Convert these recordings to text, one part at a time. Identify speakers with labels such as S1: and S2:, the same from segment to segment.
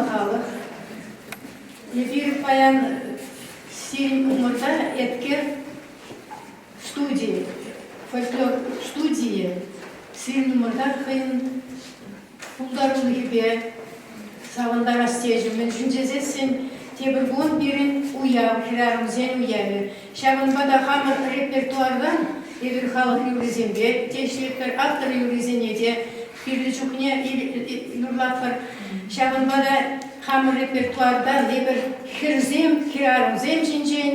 S1: халӑх, эпир паян сирӗн умӑрта Эткер студи, фольклор студийӗ сирӗн умӑрта хӑйӗн пултарулӑхӗпе савӑнтарас течӗ. Мӗншӗн тесессӗн тепӗр кун пирӗн уяв, хӗрарӑмсен уявӗ. Ҫавӑнпа та хамӑр репертуартан эпир халӑх юррисемпе те ӗҫлетпӗр, автор юррисене те кирлӗ чухне юрлатпӑр. Ҫавӑнпа та хамӑр репертуартан эпир хӗрсем, хӗрарӑмсем ҫинчен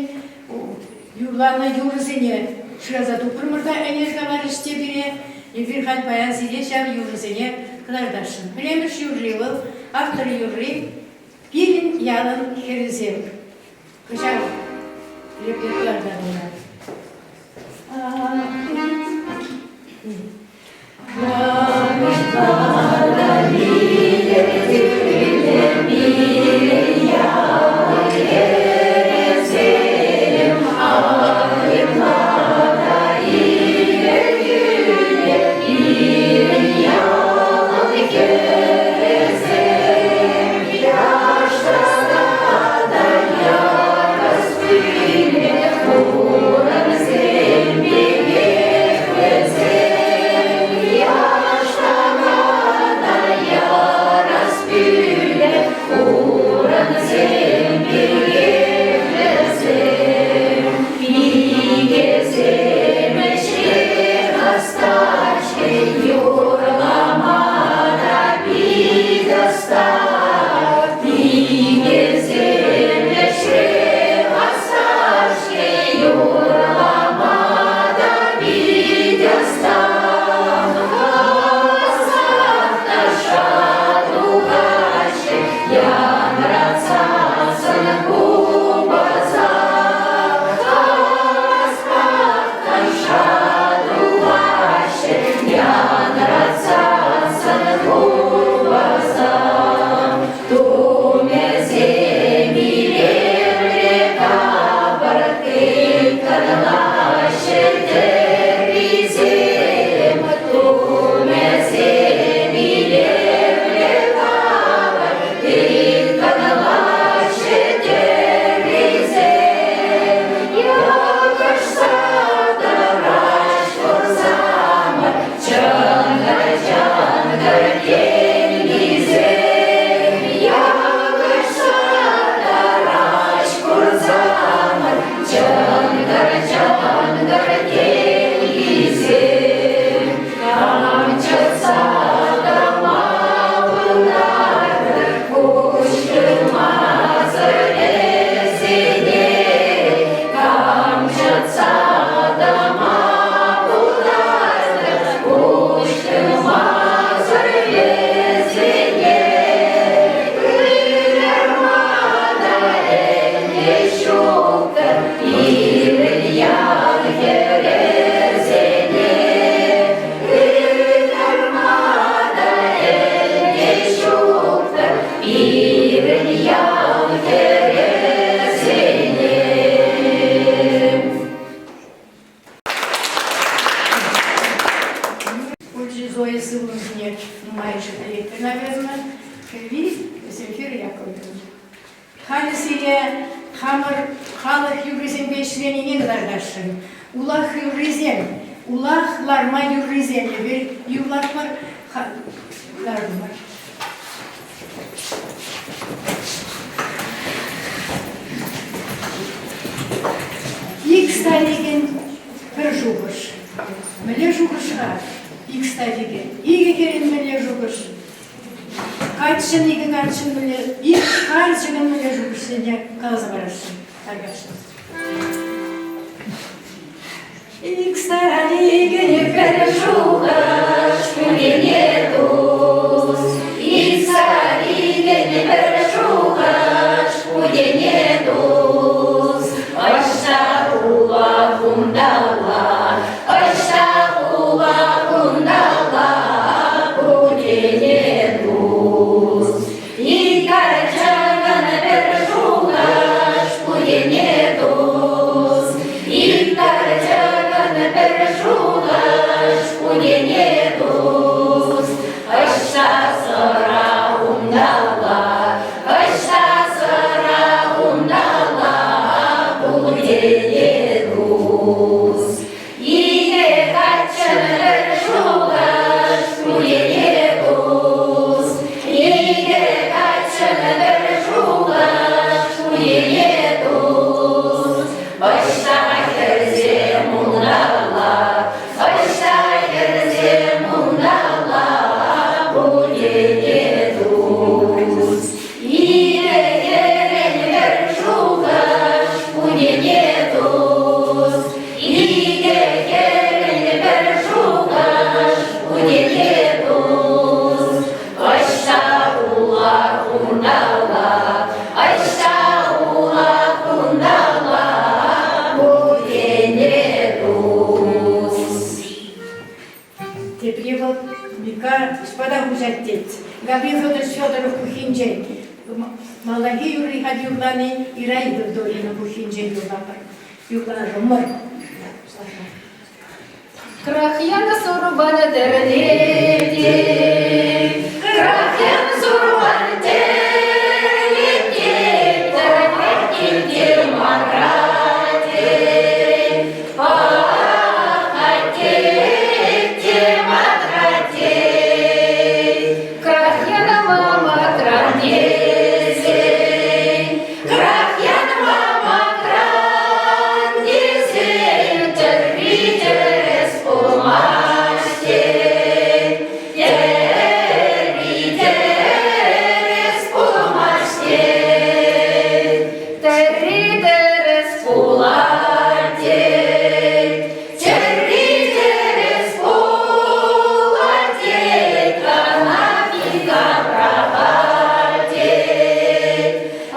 S1: юрланӑ юрӑсене шыраса тупрӑмӑр та ӗнер каларӗҫ те пире. Эпир халь паян сире ҫав юрӑсене кӑтартасшӑн. Пӗрремӗш юрри вӑл, автор юрри «Пирӗн ялӑн хӗрӗсем». Кӑҫал репертуарта пулнӑ. Пулчӗ Зоя сывлӑм ҫине нумайӑшӗ пӗлетпӗр, наверное. Кӗвви Земфира Яковлевна. Халӗ сире хамӑр халӑх юррисемпе ӗҫленине кӑтартасшӑн. Улах юррисем, улах ларма юррисем эпир юрлатпӑр, лартӑмӑр. Ик старикӗн пӗр шухӑш. Мӗнле шухӑш-ха ик старикӗн? Икӗ хӗрӗн мӗнле шухӑш? Каччӑн икӗ каччӑн мӗнле, ик карчӑкӑн мӗнле шухӑшсене каласа парасшӑн, тархасшӑн. Ик старикӗн пӗр шухӑш, пӳрене тус. Ик старикӗн пӗр шухӑш, путене тус. Ӑҫта улах унталла, ӑҫта улах унталла, путене тус. Ик карчӑкӑн пӗр шухӑш, путене тус. Ик карчӑкӑн пӗр шухӑш, путене тус. Ӑҫта сӑра унталла,
S2: Икӗ хӗрӗн пӗр шухӑш, путене тус. Икӗ хӗрӗн пӗр шухӑш, путене тус. Ӑҫта улах унталла, ӑҫта улах унталла, путене тус.
S1: Тепри вӑл Мика шпада хуҫать тет. Гаврил Федорович Федоров пуххинчен. Малтанхи юрри халь юрлани Ираида Вдовина пуххинчен юрлатпӑр. Юрларӑмӑр.
S2: Крахьяна сурбана тӗрлет, Крахьяна сурбана тӗрлет, Тӗрлет те макрат, Крахьяна мама крандесен, Крахьяна мама крандесен, Тӗрри тӗрӗс пулмасть, Тӗрри тӗрӗс пулмасть. Тӗрри тӗрӗс пулать тет, тӗрри тӗрӗс пулать тет, ӑна Микка пӑрахать тет,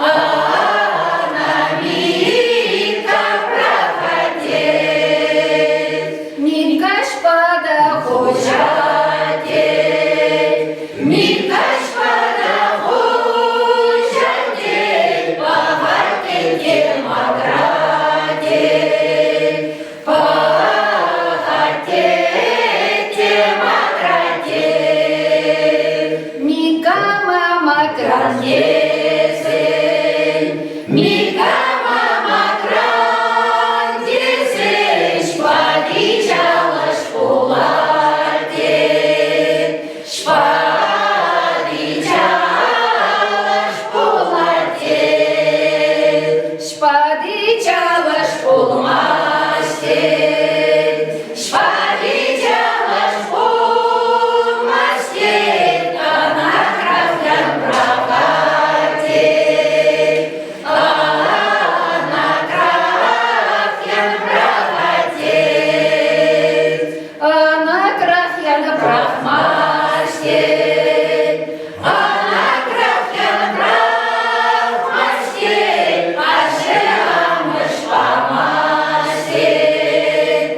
S2: ӑна Микка пӑрахать тет. Миккаҫпа та хуҫа тет, Миккаҫпа та хуҫа тет, пахать тет макра тет, пахать тет макра тет. Никама макран тесен, никама макран тесен, шпаги чалӑш пулать тет. Шпаги чалӑш пулать тет. Шпаги чалӑш пулмасть тет. Шпаги чалӑш пулмасть тет. Ӑна крахьян прахать тет. Ӑна крахьян прахать тет. Ӑна крахьян пӑрахмасть тет. Ӑна крахьян пӑрахмасть тет. Ашшӗ-амӑш памасть тет.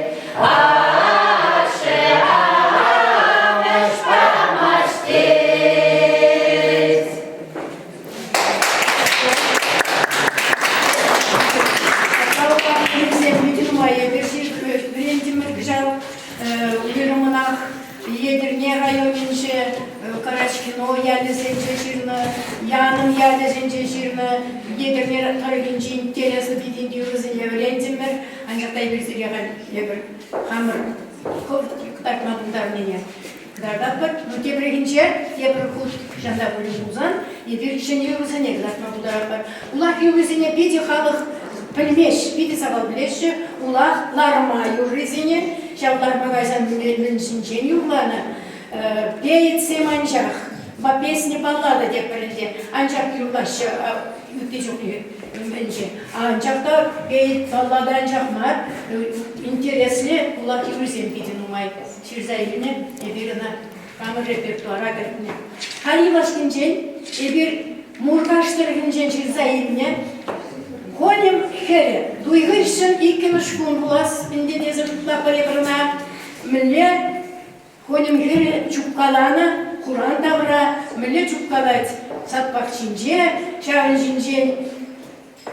S2: Ашшӗ-амӑш памасть тет.
S1: Вӗрентӗмӗр кӑҫал уйрӑммӑнах Етӗрне районӗнче Карачкино ялӗсенче ҫырнӑ, Янӑм ялӗсенче ҫырнӑ, Етӗрне тӑрӑхӗнчи интереслӗ питӗ юрӑсене вӗрентӗмӗр. Анчах та эпир сире халь эпир хамӑр кӑтартма пултарнине кӑтартатпӑр. Ну, тепрехинче, тепӗр хут ҫанта пулин пулсан, эпир ҫӗнӗ юрӑсене кӑтартма пултаратпӑр. Улах юррисене питӗ халӑх пӗлмест, питӗ сахал пӗлеҫҫӗ. Улах ларма юррисене, ҫав ларма кайсан мӗн ҫинчен юрланӑ, пеетсем анчах, песня баллада тетпӗр ӗнтӗ, анчах юрлаҫҫӗ ытти чухне ӗнтӗ. Анчах та пеет баллада анчах мар, интереслӗ улах юррисем питӗ нумай ҫырса илнӗ, эпир ӑна хамӑр репертуара кӗртнӗ. Халь юлашкинчен эпир Муркаш тӑрӑхӗнчен ҫырса илнӗ Конем хӗрӗ туй хыҫҫӑн иккӗмӗш кун пулас ӗнтӗ тесе шутлатпӑр эпир ӑна. Мӗнле Конем хӗрӗ чупкаланӑ хуран тавра, мӗнле чупкалать сад пахчинче, ҫавӑн ҫинчен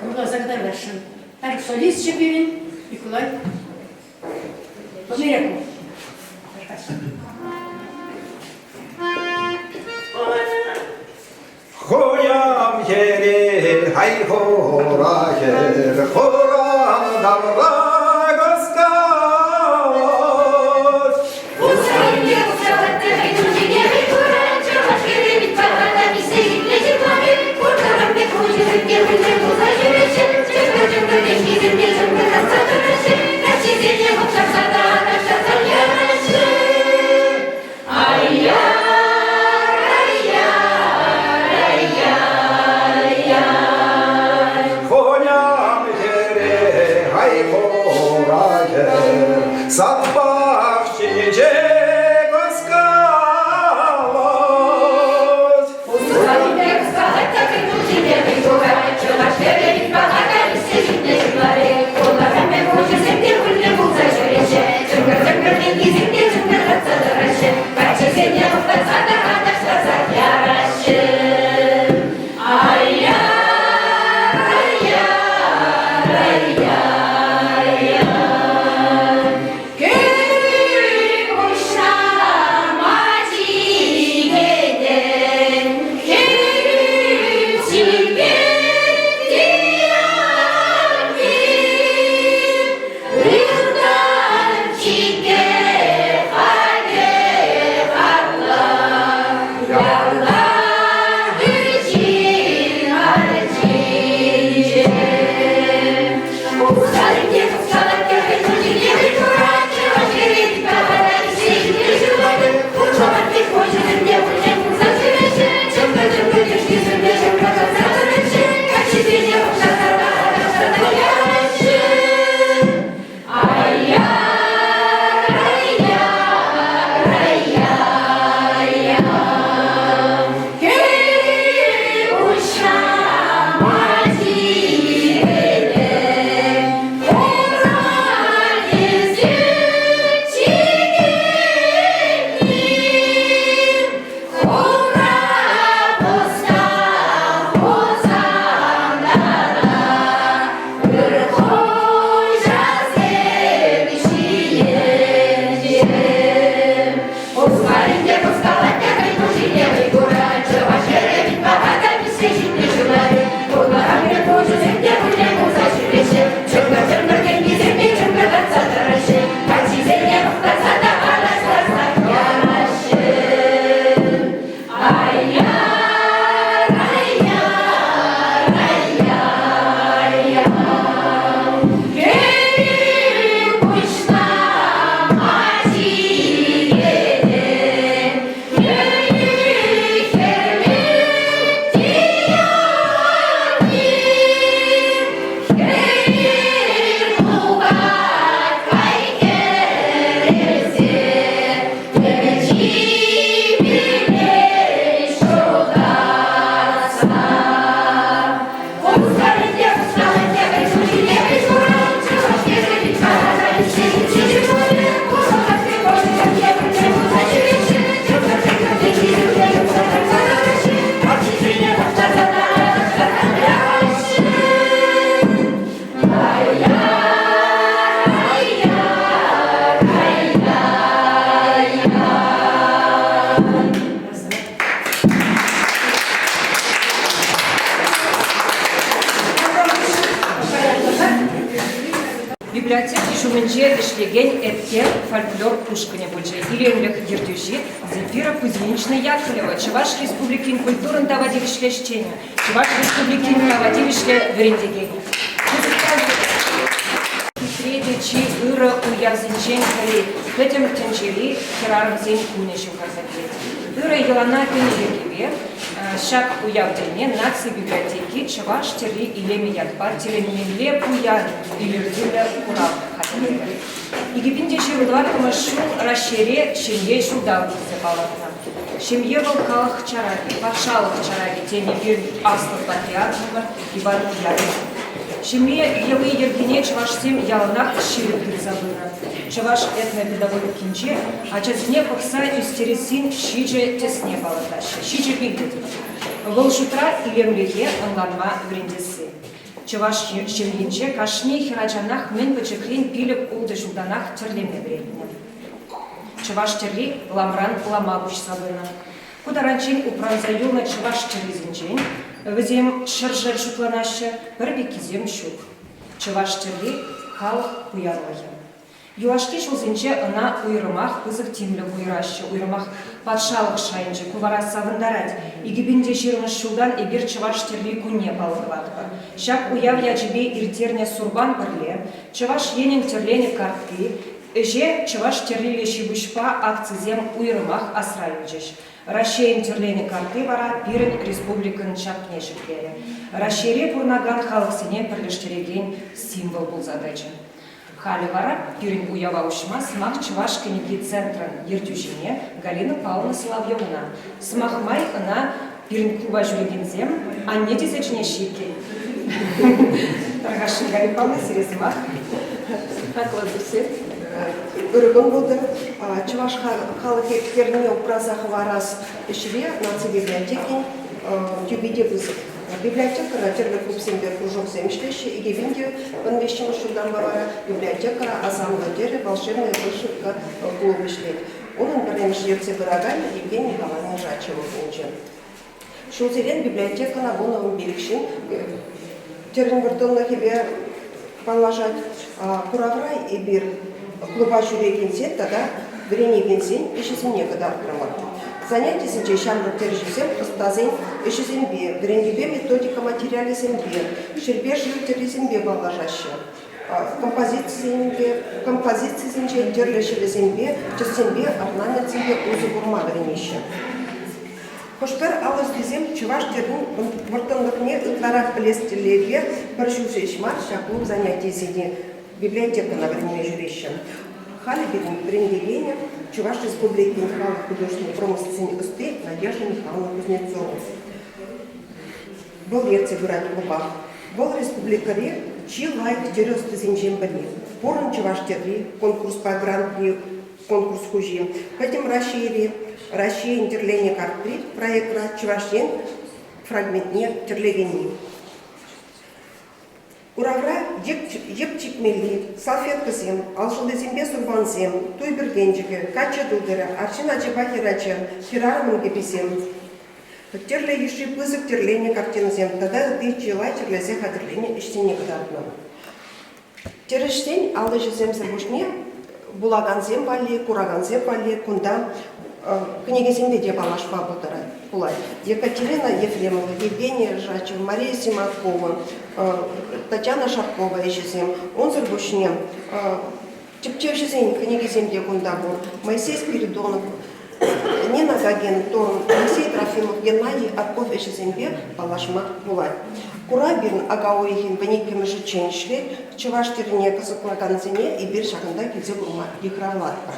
S1: юрласа кӑтартасшӑн. Так солистчӗ пирӗн Николай Помиряков.
S3: Хуям хӗре, хай хура хӗр, хуран тавра каскать.
S2: Усрӑмне усрӑмне хӑй чунне хӑй курать, чӑваш хӗрӗ вит пахана пиҫсе ҫитнӗ ҫырлапи, куртӑрӑм пек куҫӗсемпе хӑйсем пулса ҫӳреҫҫӗ, чӑнкӑр-чӑнкӑр ӗҫкисемпе чӑнкӑртатса тӑраҫҫӗ, каччисене лӑпчӑрса та ташласа яраҫҫӗ. Ай-яр, ай-яр, ай-яр.
S4: библиотеки ҫумӗнче ӗҫлекен Эткер фольклор ушкӑнӗ пулчӗ. Илемлӗх ертӳҫи Земфира Кузьминична Яковлева, Чӑваш Республикин культурӑн тава тивӗҫлӗ ӗҫченӗ, Чӑваш Республикин тава тивӗҫлӗ вӗрентекенӗ. Хитре те чи ырӑ уявсенчен пӗри Пӗтӗм тӗнчери хӗрарӑмсен кунӗ ҫывхарса килет. Ырӑ йӑлана кӗнӗ йӗркепе ҫак уяв тӗлне Наци библиотеки Чӑваш тӗрри илемӗ ятпа тӗлӗнмелле пуян илӗртӳллӗ курав хатӗрлерӗ. 2024 ҫул Раҫҫейре Ҫемье ҫулталӑкӗ тесе палӑртнӑ. Ҫемье вӑл халӑх чаракӗ, патшалӑх чаракӗ тенӗ пирӗн аслӑ патриархӑмӑр Иван Яковлев. Ҫемье йӑли-йӗркине чӑвашсем яланах ҫирӗп тытса пынӑ. Чӑваш этнопедагогикинче ачасене пӑхса ӳстерессин ҫичӗ тӗсне палӑртаҫҫӗ, ҫичӗ пиллӗк. Вӑл шутра илемлӗхе ӑнланма вӗрентесси. Чӑваш ҫемйинче кашни хӗрачанах мӗн пӗчӗкрен пилӗк-ултӑ ҫултанах тӗрлеме вӗрентнӗ. Чӑваш тӗрри ламран лама куҫса пынӑ. Ку таранччен упранса юлнӑ чӑваш тӗррисенчен вӗсем ҫӗршер шутланаҫҫӗ, пӗр пеккисем ҫук. Чӑваш тӗрри – халӑх пуянлӑхӗ. Юлашки ҫулсенче ӑна уйрӑмах пысӑк тимлӗх уйӑраҫҫӗ, уйрӑмах патшалӑх шайӗнче. Ку вара савӑнтарать. 2020 ҫултан эпир Чӑваш тӗрри кунне паллӑ тӑватпӑр. Ҫак уяв ячӗпе ирттернӗ Сурпан пӗрле, Чӑваш Енӗн тӗрленӗ картти, ӗҫе чӑваш тӗрриллӗ ҫи-пуҫпа акцисем уйрӑмах асра юлчӗҫ. Раҫҫейӗн тӗрленӗ картти вара пирӗн республикӑн чапне ҫӗклерӗ. Раҫҫейре пурӑнакан халӑхсене пӗрлештерекен символ пулса тӑчӗ. Халӗ вара пирӗн уява уҫма сӑмах Чӑваш кӗнеки центрӑн ертӳҫине Галина Павловна Соловьевӑна. Сӑмах май ӑна пирӗн клуба ҫӳрекенсем анне тесе чӗнеҫҫӗ иккен. Тархасшӑн, Галина Павловна, сире сӑмах.
S5: Хаклӑ туссем, ырӑ кун пултӑр. Чӑваш халӑх еткерне упраса хӑварас ӗҫре наци библиотекин тӳпи те пысӑк. Библиотекӑра тӗрлӗ клубсемпе кружоксем ӗҫлеҫҫӗ. 2015 ҫултанпа вара библиотекӑра Асамлӑ тӗрӗ, Волшебная вышивка клуб ӗҫлет. Унӑн пӗрремӗш ертсе пыраканӗ Евгений Николаевна Жачева пулчӗ. Ҫулсерен библиотекӑна 10-15 ҫын тӗрӗн вӑрттӑнлӑхӗпе паллашать. Куравра эпир клуба ҫӳрекенсен тата вӗренекенсен ӗҫӗсене кӑтартрӑмӑр. Занятисенче ҫамрӑк тӗрӗҫӗсем ӑстасен ӗҫӗсемпе, вӗрентӳпе методика материалӗсемпе, ҫӗрпе шыв тӗррисемпе паллашаҫҫӗ. Композицисемпе, композицисенче тӗрлӗ ҫӗвӗсемпе, тӗссемпе, орнаментсемпе усӑ курма вӗренеҫҫӗ. Хӑш-пӗр ал ӑстисем чӑваш тӗррин вӑрттӑнлӑхне ытларах пӗлес тӗллевпе пӗр ҫул ҫеҫ мар ҫак клуб занятийӗсене библиотекӑна вӗренме ҫӳреҫҫӗ. Халӗ пирӗн вӗрентекенӗ Чӑваш Республикин халӑх художественнӑй промыслисен ӑсти Надежда Михайловна Кузнецова. Вӑл ертсе пырать клуба. Вӑл республикӑри чи лайӑх тӗрӗ ӑстисенчен пӗри. Пурӑн чӑваш тӗрри конкурспа гран-при конкурс хуҫи. Пӗтӗм Раҫҫейри Раҫҫейӗн тӗрленӗ картти проектра Чӑваш Ен фрагментне тӗрлекенни. Куравра йӗп чикмелли салфеткӑсем, алшӑллисемпе сурпансем, туй пӗркенчӗкӗ, каччӑ тутӑрӗ, арҫын ачапа хӗрача, хӗрарӑмӑн кӗписем, тӗрлӗ йышши пысӑк тӗрленӗ картинӑсем тата ытти чылай тӗрлесе хатӗрленӗ ӗҫсене кӑтартнӑ. Тӗрӗҫсен ал ӗҫӗсемсӗр пуҫне вулакансем валли, куракансем валли кунта кӗнекесемпе те паллашма пулать. Екатерина Ефремова, Евгения Жачева, Мария Симакова, Татьяна Шаркова ӗҫӗсем. Унсӑр пуҫне тӗпчевҫӗсен кӗнекисем те кунта пур. Моисей Спиридонов, Нина Гагин, Алексей Трофимов, Геннадий Арков ӗҫӗсемпе паллашма пулать. Курав пирӗн ака уйӑхӗн 12-мӗшӗччен ӗҫлет. Чӑваш тӗррине кӑсӑклакансене эпир ҫакӑнта килсе курма йыхравлатпӑр.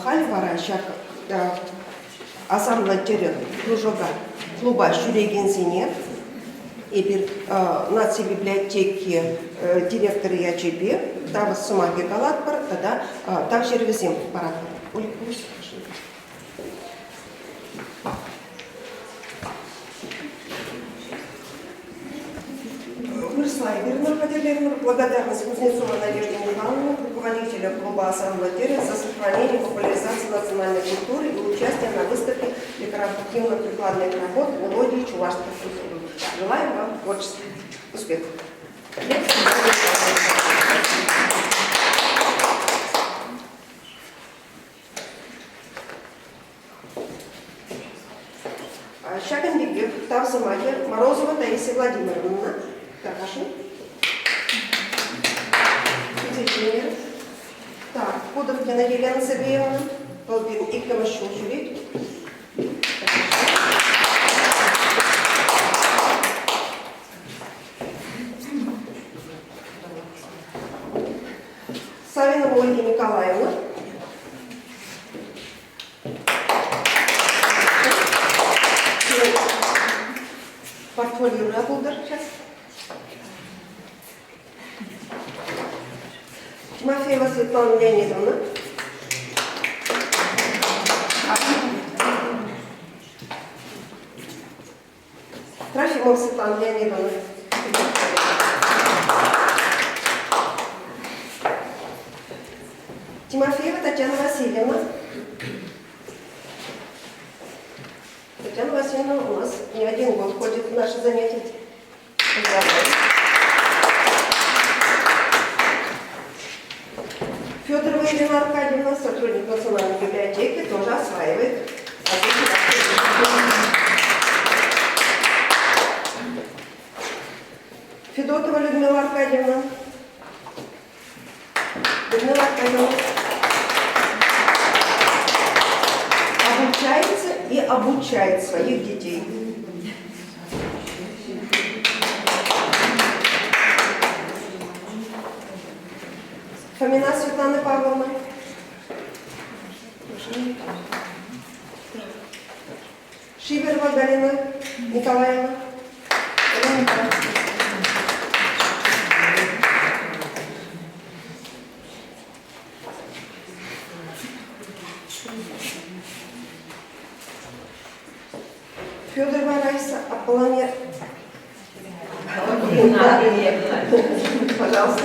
S5: Халь вара ҫак асамлӑ тӗрӗ кружока клуба ҫӳрекенсене эпир наци библиотеки директорӗ ячӗпе тав сӑмахӗ калатпӑр тата тав ҫырӑвӗсем паратпӑр. Вырӑсла эпир хатӗрленӗ. Благодарность Кузнецова Надежде Михайловне, руководителя клуба «Асамлӑ тӗрӗ» за сохранение и популяризацию национальной культуры и участие на выставке декоративно-прикладных работ «Мелодии чувашских культур». Желаем вам творческих успехов! Крылова Таисия Владимировна. Тархашин. Физичнер. Так, Пудовкина Елена Сергеевна. Вӑл пирӗн иккӗмӗш ҫул ҫӳрет. Савинова Ольга Николаевна. Портфолиора пултӑр сейчас. Тимофеева Светлана Леонидовна. Трофимова Светлана Леонидовна. Тимофеева Татьяна Васильевна. Татьяна Васильевна у нас не один год ходит в наши занятия. Поздравляю. Федорова Елена Аркадьевна, сотрудник Национальной библиотеки, тоже осваивает. Федотова Людмила Аркадьевна. Людмила Аркадьевна обучается и обучает своих детей. Фомина Светлана Павловна. Шиверова Галина Николаевна. Галина Николаевна. Федорова Раиса Аполлония. Пожалуйста.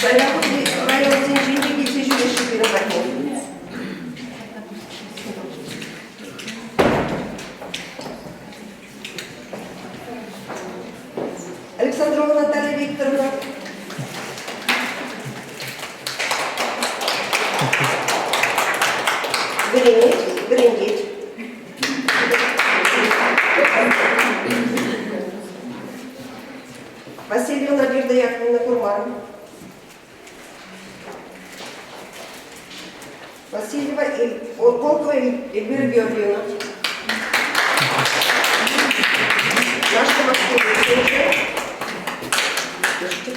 S5: Районсенчен те килсе ҫӳреҫҫӗ пирӗн патне. Александрова Наталья Викторовна. Вӗренет, вӗрентет. Васильева Надежда Яковлевна Курман. Васильева Волкова Эльвира Георгиевна. Наша Москва. Держите.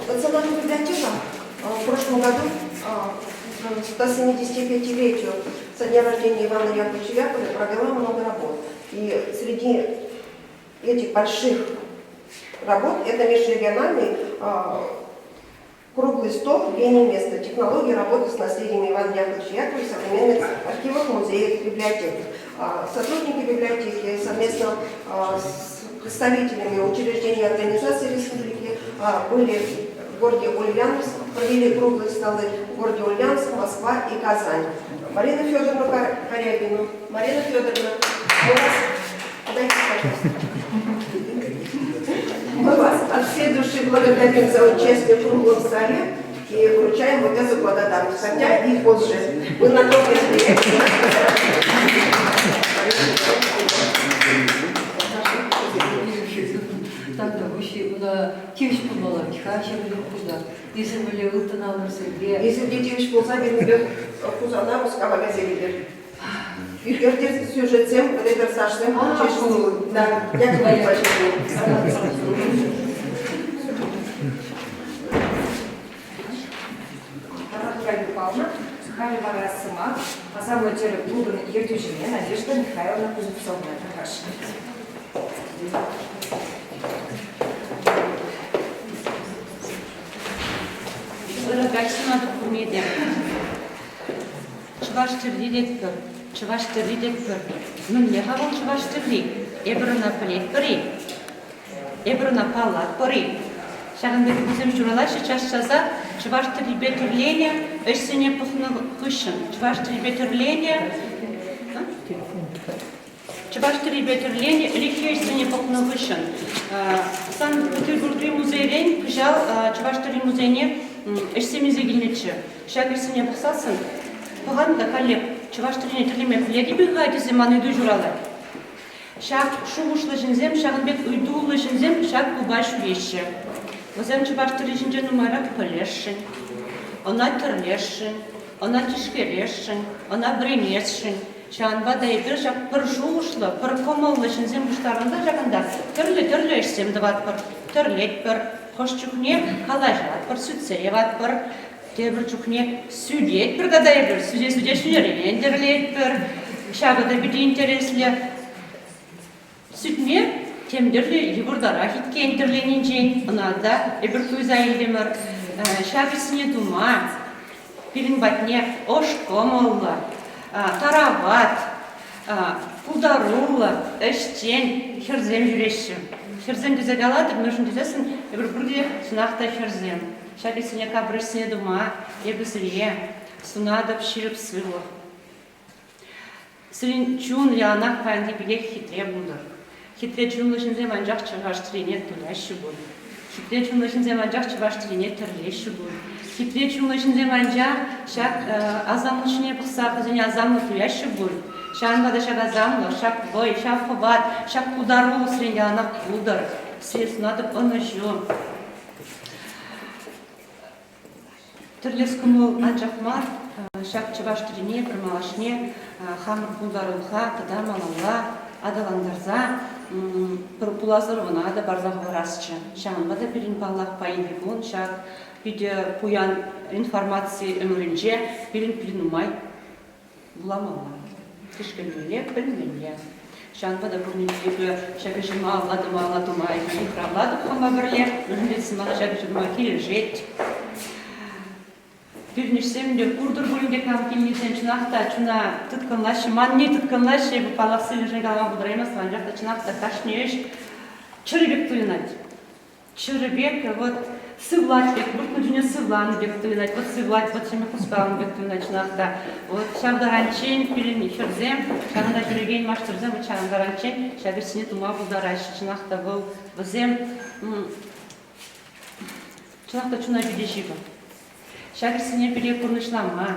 S5: Национальная библиотека в прошлом году к 175-летию со дня рождения Ивана Яковлевича Яковлева провела много работ. И среди этих больших работ это межрегиональный круглый стол «Гений места. Технологии работы с наследием Ивана Яковлевича Яковлева в современных архивах, музеях, библиотеках». Сотрудники библиотеки совместно с представителями учреждений и организаций республики были в городе Ульяновск, провели круглые столы в городе Ульяновск, Москва и Казань. Марина Федоровна Корягина. Марина Федоровна, мы вас... Подойдите, пожалуйста. Мы вас от всей души благодарим за участие в круглом столе и вручаем вот эту благодарность, хотя и позже. Вы на том мероприятии.
S6: Тавтапуҫ ӑна тивӗҫ пулмалла вӗт-ха ҫыру пулса. Эсир мӗнле ылтӑн алӑрсемпе.
S5: Эсир те тивӗҫ пулса пирӗнпе Хусана Мускава кайса килтӗр. Ӳкертӗр сюжетсем, репортажсем пулчӗҫ. Да, Яковлева
S4: Наталья Павловна, халӗ вара сӑмах Асамлӑ тӗрӗ клубӑн ертӳҫине Надежда Михайловна Кузнецовна тархасшӑн.
S7: Ырӑ каҫ сунатӑп пурне те. Чӑваш тӗрри тетпӗр, чӑваш тӗрри тетпӗр. Мӗнле-ха вӑл чӑваш тӗрри? Эпир ӑна пӗлетпӗр-и? Эпир ӑна паллатпӑр-и? Ҫакӑн пек вӗсем ҫуралаҫҫӗ час-часах чӑваш тӗррипе тӗрленӗ ӗҫсене пӑхнӑ хыҫҫӑн. Чӑваш тӗррипе тӗрленӗ Чӑваш тӗррипе тӗрленӗ ӗлӗкхи ӗҫсене пӑхнӑ хыҫҫӑн Санкт-Петербургри музейрен кӑҫал Чӑваш тӗрри музейне ӗҫсем илсе килнӗччӗ. Ҫак ӗҫсене пӑхсассӑн пӑхан та каллех чӑваш тӗррине тӗрлеме пӗлетӗп-и-ха тесе ман ыйту ҫуралать. Ҫак шухӑшлӑ ҫынсем, ҫакӑн пек ыйтуллӑ ҫынсем ҫак клуба ҫӳреҫҫӗ. Вӗсем чӑваш тӗрри ҫинчен нумайрах пӗлесшӗн, ӑна тӗрлесшӗн, ӑна тишкересшӗн, ӑна вӗренесшӗн. Ҫавӑнпа та эпир ҫак пӗр шухӑшлӑ, пӗр кӑмӑллӑ ҫынсем пуҫтарӑнса ҫакӑнта тӗрлӗ-тӗрлӗ ӗҫсем тӑватпӑр, тӗрлетпӗр, хӑш чухне калаҫатпӑр, сӳтсе яватпӑр, тепӗр чухне сӳтетпӗр тата эпир, сӳте-сӳте ҫӗнӗрен тӗрлетпӗр. Ҫакӑ та питӗ интереслӗ. Сӳтме тем тӗрлӗ йывӑртарах иккен тӗрленинчен, ӑна та эпир туйса илтӗмӗр. Ҫак ӗҫсене тума пирӗн патне ӑш кӑмӑллӑ, тарават, пултаруллӑ, ӗҫчен хӗрсем ҫӳреҫҫӗ. Хӗрсем тесе калатӑп, мӗншӗн тесессӗн эпир пурте чӑнах та хӗрсем. Ҫак ӗҫсене капӑр ӗҫсене тума эпӗ сире сунатӑп ҫирӗп сывлӑх. Сирӗн чун яланах паянхи пекех хитре пултӑр. Хитре чунлӑ ҫынсем анчах чӑваш чӗрине туяҫҫӗ пуль. Хитре чунлӑ ҫынсем анчах чӑваш чӗрине тӗрлеҫҫӗ пуль. Хитре чунлӑ ҫынсем анчах ҫак асамлӑ ҫине пӑхса хӑйсене асамлӑ туяҫҫӗ пуль. Ҫавӑнпа та ҫак асамлӑх, ҫак вӑй, ҫав хӑват, ҫак пултарулӑх сирӗн яланах пултӑр. Сире сунатӑп ӑнӑҫу. Тӗрлес кӑмӑл анчах мар, ҫак чӑваш тӗррине пӗр малашне хамӑр пултарулӑха тата малалла аталантарса пӗр пулас ӑрӑвна та парса хӑварасчӗ. Ҫавӑнпа та пирӗн, паллах, паянхи кун ҫак питӗ пуян информаци ӗмӗрӗнче пирӗн питӗ нумай вуламалла, тишкермелле, пӗлмелле. Ҫавӑнпа та пурне те эпӗ ҫак ӗҫе малалла та малалла тума йыхравлатӑп хампа пӗрле. Мӗншӗн тесен мана ҫак ӗҫе тума килӗшет. Пирӗн ӗҫсем те куртӑр пулин те кам килнисем чӑнах та чуна тыткӑнлаҫҫӗ. Манне тыткӑнлаҫҫӗ, эпӗ паллах сирӗншӗн калама пултараймастӑп, анчах та чӑнах та кашни ӗҫ чӗрӗ пек туйӑнать. Чӗрӗ пек, вот сывлать пек, выртнӑ чухне сывланӑ пек туйӑнать, вот сывлать, вот ҫемье хускалнӑ пек туйӑнать чӑнах та. Вот ҫав таранччен пирӗн хӗрсем, ҫакӑнта ҫӳрекен маҫтӑрсем вот ҫавӑн таранччен ҫак ӗҫсене тума пултараҫҫӗ. Чӑнах та вӑл вӗсем чӑнах та чуна питӗ ҫывӑх. Ҫак ӗҫсене пире пурнӑҫлама,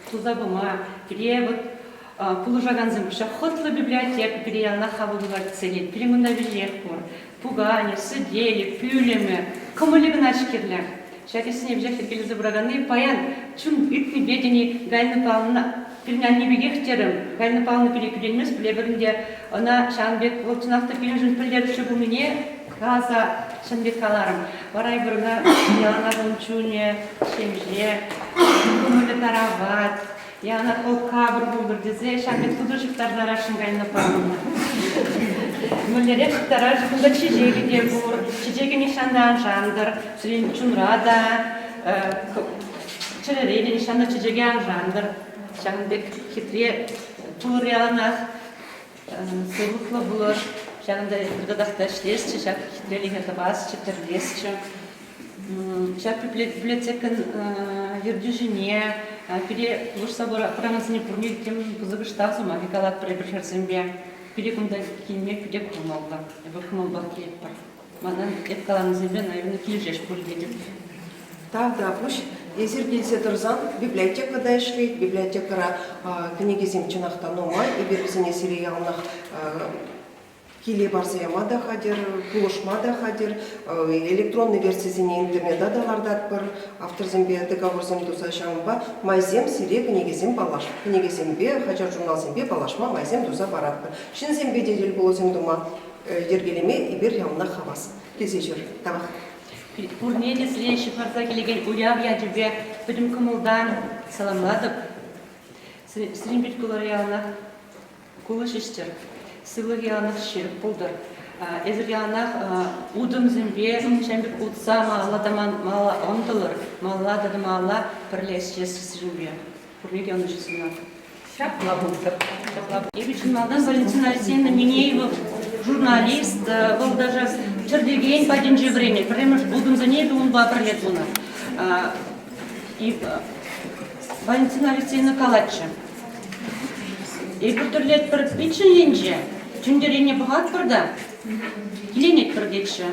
S7: туса пыма, пире вот пулӑшакансем ҫак хӑтлӑ библиотека пире яланах хавхалантарса кӗтсе Пирӗн кунта веҫех пур. Пуканӗ, сӗтелӗ, пӳлӗмӗ, кӑмӑлӗ кӑна кирлӗ. Ҫак ӗҫсене веҫех йӗркелесе пыраканни паян чун ыйтнипе тени Галина Павловна пирӗн анне пекех терӗм. Галина Павловна пире кӳренмест, пӗлетпӗр ӗнтӗ. Ӑна ҫавӑн пек вӑл чӑнах та пирӗншӗн пӗлтерӗшлӗ пулнине каласа ҫын пек каларӑм. Вара эпир ӑна яланах ун чунӗ ҫемҫе, кӑмӑлӗ тарават, яланах вӑл капӑр пултӑр тесе ҫав пек тутӑр ҫыхтарса ярасшӑн кайнӑ паллӑ. Мӗнлерех ҫыхтарас, кунта чечекӗ те пур, чечекӗ нихҫан та ан шантӑр, сирӗн чунра та, чӗрере те нихҫан та чечеке ан шантӑр. Ҫавӑн пек хитре пулӑр яланах. Сывлӑхлӑ пулӑр, ҫакӑнта татах та ӗҫлесчӗ, ҫак хитрелӗхе тӑвасчӗ, тӗрлесчӗ. Ҫак библиотекӑн ертӳҫине, пире пулӑшса пыракансене пурне тем пысӑкӑш тав сӑмахӗ калатпӑр эпир хӗрсемпе. Пире кунта килме питӗ кӑмӑллӑ. Эпир кӑмӑлпах килетпӗр. Мана эп каланисемпе, наверное, килӗшес пуль тетӗп.
S5: Тавтапуҫ. Эсир килсе тӑрсан библиотека та ӗҫлет. Библиотекӑра кӗнекесем чӑнах та нумай. Эпир вӗсене сире яланах киле парса яма та хатӗр, пулӑшма та хатӗр. Электронный версисене интернета та лартатпӑр. Авторсемпе договорсем туса ҫавӑнпа майсем сире кӗнекесем паллаш кӗнекесемпе, хаҫат-журналсемпе паллашма майсем туса паратпӑр. Ҫынсемпе те тӗлпулусем тума йӗркелеме эпир яланах хавас. Килсе ҫӳр. Тавах.
S7: Пурне те сире ҫывхарса килекен уяв ячӗпе пӗтӗм кӑмӑлтан саламлатӑп. Сирӗн пит кулӑр яланах кулӑ ҫиҫтӗр, сывлӑх яланах ҫирӗп пултӑр. Эсир яланах утӑмсемпе ҫавӑн пек утса малалла та малалла ӑнтӑлӑр, малалла та малалла пӗрле ӗҫлес сирӗнпе. Пурне те ӑнӑҫу сунатӑп. Ҫапла пултӑр. Ҫапла. Эпӗ чӑн малтан Валентина Алексеевна Минеева журналист, вӑл даже чӗртекен патӗнче вӗреннӗ. Пӗрремӗш утӑмсене эпӗ унпа пӗрле тунӑ. Валентина Алексеевна калатчӗ. Эпир тӗрлетпӗр пиччӗн енче, тӳнтерене пӑхатпӑр та киленетпӗр тетчӗ.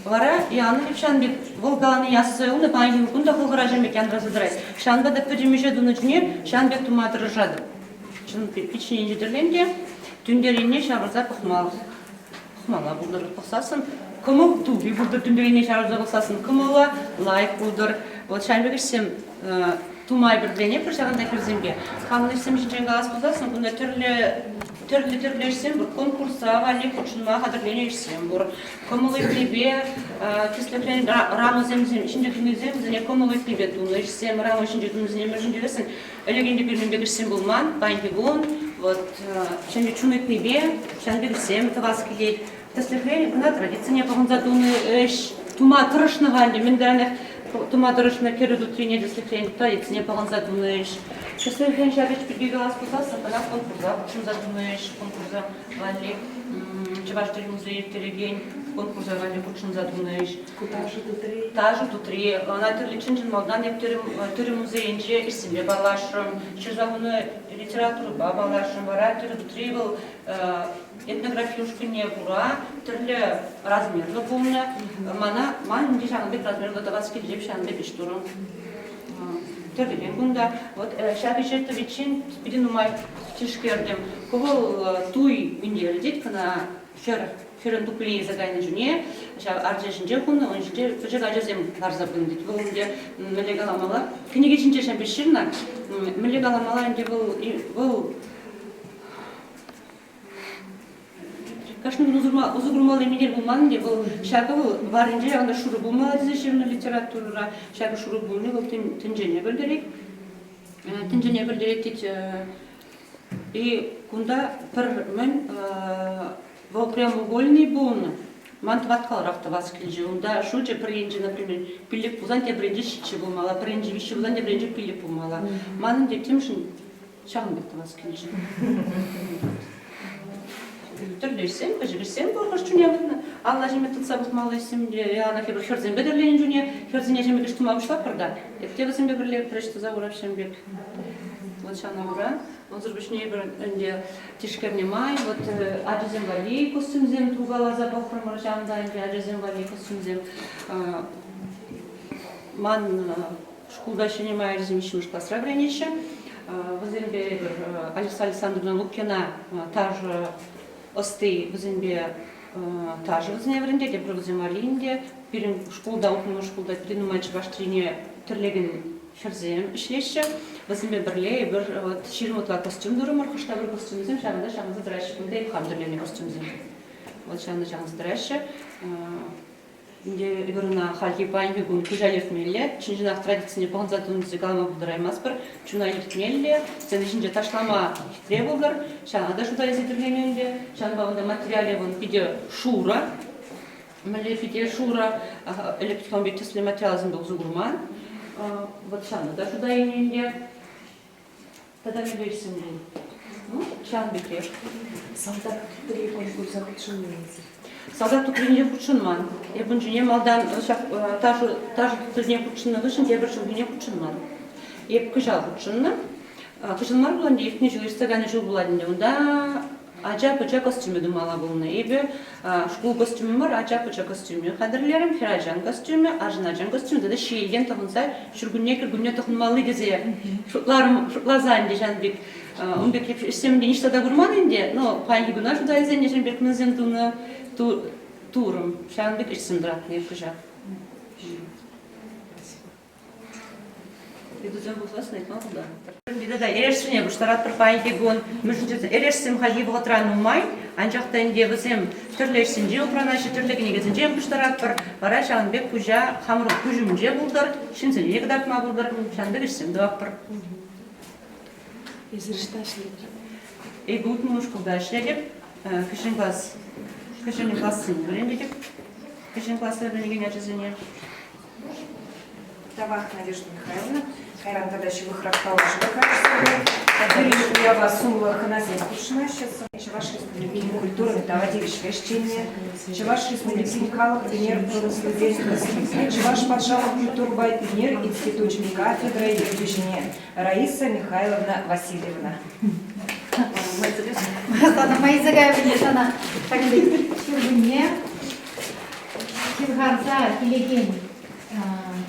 S7: Вара Иоанн ҫавӑн пек вӑл калани асса юлнӑ, паянхи кун та хӑлхара ҫавӑн пек янраса тӑрать. Ҫавӑнпа та пӗтӗм ӗҫе тунӑ чухне ҫавӑн пек тума тӑрӑшатӑп. Чӑн пиччӗнче тӗрлем те тӳнтеренне ҫавӑрса пӑхмалла. Пӑхмалла пултӑр. Пӑхсассӑн кӑмӑл тулли пултӑр, тӳнтеренне ҫавӑрса пӑхсассӑн кӑмӑла лайӑх пултӑр. Вот ҫавӑн пек ӗҫсем тума эпир вӗренетпӗр ҫакӑнта хӗрсемпе. Хамӑн ӗҫсем ҫинчен калас пулсассӑн кунта тӗрлӗ тӗрлӗ-тӗрлӗ ӗҫсем пур. Конкурса валли хутшӑнма хатӗрленӗ ӗҫсем пур. Кӑмӑл ыйтнипе, тӗслӗхрен, рамӑсем ҫинче тунисем, вӗсене кӑмӑл ыйтнипе тунӑ ӗҫсем, рама ҫинче тунисене мӗншӗн тесен ӗлӗк ӗнтӗ пирӗн пек ӗҫсем пулман. Паянхи кун вот ҫӗнӗ чун ыйтнипе ҫавӑн пек ӗҫсем тӑвас килет. Тӗслӗхрен, кӑна традицине пӑхӑнса тунӑ ӗҫ тума тӑрӑшнӑ-ха ӗнтӗ, мӗн таранах тума тӑрӑшнӑ кӗрӳ тутрине тӗслӗхрен традицине пӑхӑнса тунӑ ӗҫ. Тӗслӗхрен ҫак ӗҫ пирки калас пулсассӑн кӑна конкурса хутшӑнса тунӑ ӗҫ, конкурса валли Чӑваш тӗн музейӗ ирттерекен конкурса валли хутшӑнса тунӑ ӗҫ.
S5: Ку ташӑ тутри?
S7: Ташӑ тутри. Ӑна тӗрлӗ чӑн-чӑн малтан эп тӗрӗ музейӗнче ӗҫсемпе паллашрӑм, ҫырса хунӑ литературӑпа паллашрӑм. Вара тӗрӗ тутри вӑл этнографи ушкӑнне кура тӗрлӗ размерлӑ пулнӑ. Мана ман ӗнтӗ ҫавӑн пек размерлӑ тӑвас килчӗ, ҫавӑн пек ӗҫ турӑм. Тӗрлӗрен кунта. Вот ҫак ӗҫе тӑвиччен питӗ нумай тишкертӗм. Ку вӑл туй ӳнерӗ тет кӑна хӗр хӗрӗн туприне илсе кайнӑ чухне ҫав арча ҫинче хунӑ, ун ҫинче пӗчӗк ачасем ларса пынӑ тет. Вӑл ӗнтӗ мӗнле каламалла, кӗнеке ҫинче ҫав пек ҫырнӑ, мӗнле каламалла ӗнтӗ вӑл вӑл Кашни кун усӑ курмалли минер пулман ӗнтӗ вӑл. Ҫакӑ вӑл варринче ҫакӑнта шурӑ пулмалла тесе ҫырнӑ литературӑра. Ҫакӑ шурӑ пулни вӑл тӗнчене пӗлтерет. Тӗнчене пӗлтерет тет. И кунта пӗр мӗн вӑл прямоугольный пулнӑ. Ман тӑваткалрах тӑвас килчӗ. Унта шучӗ пӗр енче, например, пиллӗк пулсан тепӗр енче ҫиччӗ пулмалла, пӗр енче виҫҫӗ пулсан тепӗр енче пиллӗк пулмалла. Манӑн те темшӗн Ҫавӑн пек тӑвас килчӗ. Тӗрлӗ ӗҫсем, пӗчӗк ӗҫсем пур хӑш чуне выртнӑ. Алла ҫиме тытса пӑхмалли ӗҫсем те яланах эпир хӗрсемпе тӗрленӗ чуне хӗрсене ҫемӗк ӗҫ тума пуҫлатпӑр та. Эп те вӗсемпе пӗрле пӗр ӗҫ туса курап пек. Вот ҫавна кура. Унсӑр пуҫне эпир ӗнтӗ тишкернӗ май вот ачасем валли костюмсем тукаласа пӑхрӑмӑр ҫавӑнта ӗнтӗ ачасем валли костюмсем. Ман Шкулта ҫӗнӗ майӗрсем виҫҫӗмӗш класра вӗренеҫҫӗ. Вӗсемпе эпир Алиса Александровна Лукина ташӑ ӑсти вӗсемпе ташӑ вӗсене вӗрентет. Эпир вӗсем валли ӗнтӗ пирӗн шкулта, утмӑлмӗш шкулта питӗ нумай чӑваш тӗррине тӗрлекен хӗрсем ӗҫлеҫҫӗ. Вӗсемпе пӗрле эпир вот 20 ытла костюм турӑмӑр. Хӑш та пӗр костюмсем ҫакӑнта ҫакӑнса тӑраҫҫӗ. Кунта эп хам тӗрленӗ костюмсем. Вот ҫакӑнта ҫакӑнса тӑраҫҫӗ. Ӗнтӗ эпир ӑна хальхи паянхи кун куҫа илӗртмелле, чӑн-чӑнах традицине пӑхӑнса тунӑ тесе калама пултараймастпӑр. Чуна илӗртмелле, сцена ҫинче ташлама хитре пултӑр, ҫавна та шута илсе тӗрленӗ ӗнтӗ. Ҫавӑнпа унта материалӗ вӑл питӗ шурӑ. Мӗнле питӗ шурӑ, ӗлӗк пек тӗслӗ материалсемпе усӑ курман. Вот ҫавна та шута илнӗ ӗнтӗ. Тата мӗнле ӗҫсем пур? Ну, ҫавӑн пекех.
S5: Салтак тутри конкурса хутшӑннӑ эсир?
S7: Салтак тутрине хутшӑнман. Эп ун ҫине малтан ҫак ташӑ, ташӑ тутрине хутшӑннӑ хыҫҫӑн тепӗр ҫулхине хутшӑнман. Эп кӑҫал хутшӑннӑ. Кӑҫал мар пулан те иртнӗ ҫул иртсе кайнӑ ҫул пулать ӗнтӗ. Унта ача-пӑча костюмӗ тумалла пулнӑ. Эпӗ шкул костюмӗ мар, ача-пӑча костюмӗ хатӗрлерӗм, хӗрачан костюмӗ, арҫын ачан костюмӗ тата ҫиелтен тӑхӑнса ҫуркунне-кӗркунне тӑхӑнмалли тесе шутларӑм, шутласа ӗнтӗ ҫавӑн пек. Ун пек ӗҫсем ниҫта та курман ӗнтӗ, но паянхи куна шута илсен ҫавӑн пек мӗнсем тунӑ турӑм. Ҫавӑн пек ӗҫсем тӑратнӑ эп кӑҫал. Ыйтусем пулсассӑн ыйтма пултаратӑр. Тата эрешсене пуҫтаратпӑр паянхи кун. Мӗншӗн тесен эрешсем хальхи вӑхӑтра нумай, анчах та ӗнтӗ вӗсем тӗрлӗ ӗҫсенче упранаҫҫӗ, тӗрлӗ кӗнекесенче пуҫтаратпӑр. Вара ҫавӑн пек куҫа хамӑр куҫ умӗнче пултӑр, ҫынсене кӑтартма пултӑр, ҫавӑн пек ӗҫсем тӑватпӑр.
S5: Эсир ӑҫта ӗҫлетӗр?
S7: Эпӗ утмӑл шкулта ӗҫлетӗп. Кӗҫӗн класс, кӗҫӗн классене вӗрентетӗп. Кӗҫӗн класра вӗренекен ачасене.
S4: Тавах, Надежда Михайловна. Кайран тата ҫывӑхрах паллашӑпӑр Пирӗн уява сумлӑ хӑнасем хутшӑнаҫҫӗ. Чӑваш Республикин культурӑн тава тивӗҫлӗ ӗҫченне, Чӑваш Республикин халӑх ӳнер промыслисен Чӑваш патшалӑх культурӑпа ӳнер институчӗн кафедра ертӳҫине Раиса Михайловна Васильевна.
S2: Сана Маиза Гаевна сана ҫуркунне.
S8: Ҫывхарса килекен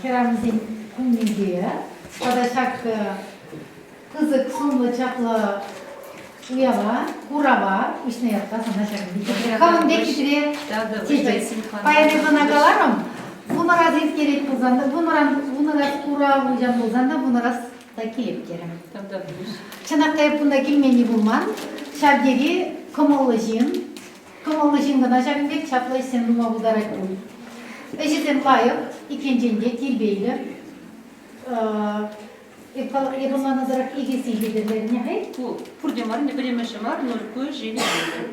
S8: хӗрарӑмсен кунӗнче тата ҫак пысӑк сумлӑ чаплӑ уява, курава уҫнӑ ятпа сана ҫакӑн пек хӑвӑн пек хитре чечек. Паян эпӗ ӑна каларӑм, вунӑрас ирттерет пулсан та, вунӑран вунӑрас курав уҫан пулсан та вунӑрас та килеп терӗм. Чӑнах та эп кунта килменни пулман. Ҫав тери кӑмӑллӑ ҫын. Кӑмӑллӑ ҫын кӑна ҫакӑн пек чаплӑ ӗҫсем тума пултарать пуль. Ӗҫӗсем лайӑх, иккенчен те тирпейлӗ. Эп ӑнланнӑ тӑрӑх икӗ сий хатӗрленӗ-хай.
S7: Ку пурте мар, ӗнтӗ пӗрремӗшӗ мар, но ку ӗҫе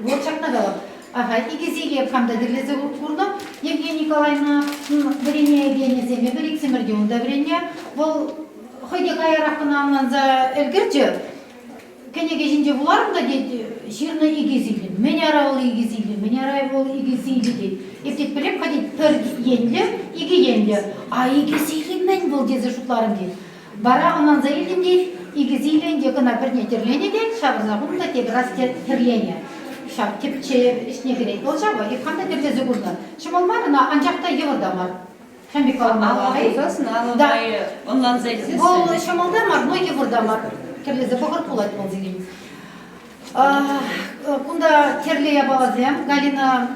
S8: Вот ҫакна калап. Аха, икӗ сийе эп хам та тӗрлесе курнӑ. Евгения Николаевна вӗренекенӗсем эпир иксӗмӗр те унта вӗреннӗ. Вӑл хӑй те каярах кӑна ӑнланса ӗлкӗрчӗ. Кӗнеке ҫинче вуларӑм та тет, ҫырнӑ икӗ сийлӗ. Мӗн ара вӑл икӗ сийлӗ, мӗн ара вӑл икӗ сийлӗ тет. Эп тет пӗлеп-ха тет, пӗр енлӗ, икӗ енлӗ. А икӗ сийлӗ мӗн вӑл тесе шутларӑм тет. Вара ӑнланса илтӗм тет, икӗ сийлӗ ӗнтӗ кӑна пӗрне тӗрленӗ тет, ҫавӑрса хунӑ та тепӗр раз тӗрленӗ. Ҫав тӗпчев ӗҫне кӗрет вӑл ҫавӑ. Эп хам та тӗрлесе курнӑ. Ҫӑмӑл мар ӑна, анчах та йывӑр та мар.
S7: Алла пулсассӑн алӑ май ӑнланса илсессӗн.
S8: Вӑл ҫӑмӑл та мар, но йывӑр та мар. Тӗрлесе пӑхӑр пулать вӑл сирӗн. Кунта тӗрлӗ япаласем. Галина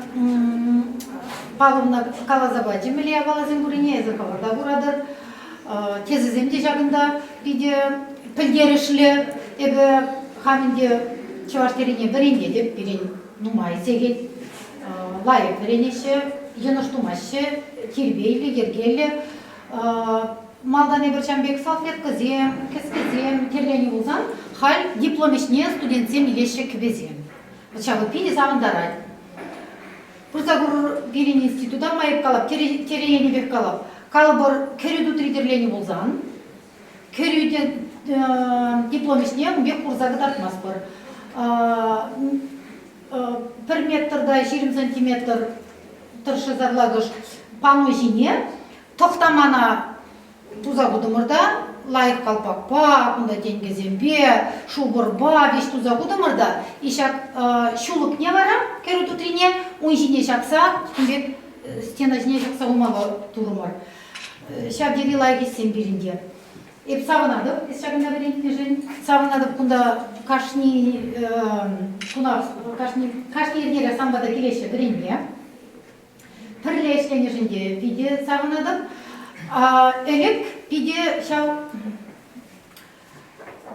S8: Павловна каласа пачӗ мӗнле япаласем пуррине эсӗ хӑвӑр та куратӑр. Тесӗсем те ҫакӑнта питӗ пӗлтерӗшлӗ. Эпӗ хам ӗнтӗ чӑваш тӗррине вӗрентетӗп. Пирӗн нумай сехет лайӑх вӗренеҫҫӗ, йӑнӑш тумаҫҫӗ, тирпейлӗ, йӗркеллӗ. Малтан эпир ҫавӑн пек салфеткӑсем, кӗскесем тӗрленӗ пулсан, халь диплом ӗҫне студентсем илеҫҫӗ кӗпесем. Вот ҫакӑ питӗ савӑнтарать. Пырса курӑр пирӗн института, майӑп калап, тӗрӗ енӗпех калап. Калӑпӑр, кӗрӳ тутри тӗрленӗ пулсан, кӗрӳ диплом ӗҫне ун пек курса кӑтартмастпӑр. Пӗр метр та 20 сантиметр тӑршшӗ сарлакӑш панно ҫине тӑхтамана туса хутӑмӑр та лайӑх колпакпа, кунта тенкӗсемпе, шупӑрпа веҫ туса хутӑмӑр та и ҫак ҫулӑкне вара кӗрӳ тутрине ун ҫине ҫакса ун пек стена ҫине ҫакса хумалла турӑмӑр. Ҫав тери лайӑх ӗҫсем пирӗн те. Эп савӑнатӑп эс ҫакӑнта вӗрентнӗшӗн. Савӑнатӑп кунта кашни кунах, кашни, кашни эрнере сан пата килеҫҫӗ вӗренме. Пӗрле ӗҫленӗшӗн те питӗ савӑнатӑп. Ӗлӗк питӗ ҫав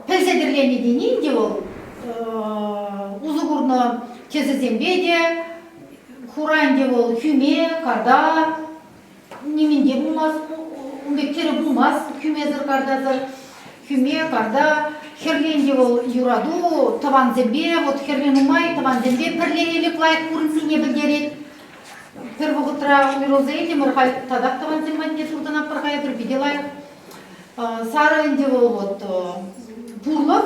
S8: пӗлсе тӗрленӗ тени ӗнтӗ вӑл усӑ курнӑ тӗсӗсемпе те хура ӗнтӗ вӑл хӳме, карта, нимӗн те пулмасть, ун пек тӗрӗ пулмасть хӳмесӗр, картасӑр. Хӳме, карта, хӗрлӗ ӗнтӗ вӑл юрату, тӑвансемпе, вот хӗрлӗ нумай тӑвансемпе пӗрле ӗлӗк лайӑх пурӑннине пӗлтерет. Пӗр вӑхӑтра уйрӑлса илтӗмӗр, халь татах тӑвансем патне туртӑнатпӑр-ха эпир, питӗ лайӑх. Сарӑ ӗнтӗ вӑл вот пурлӑх,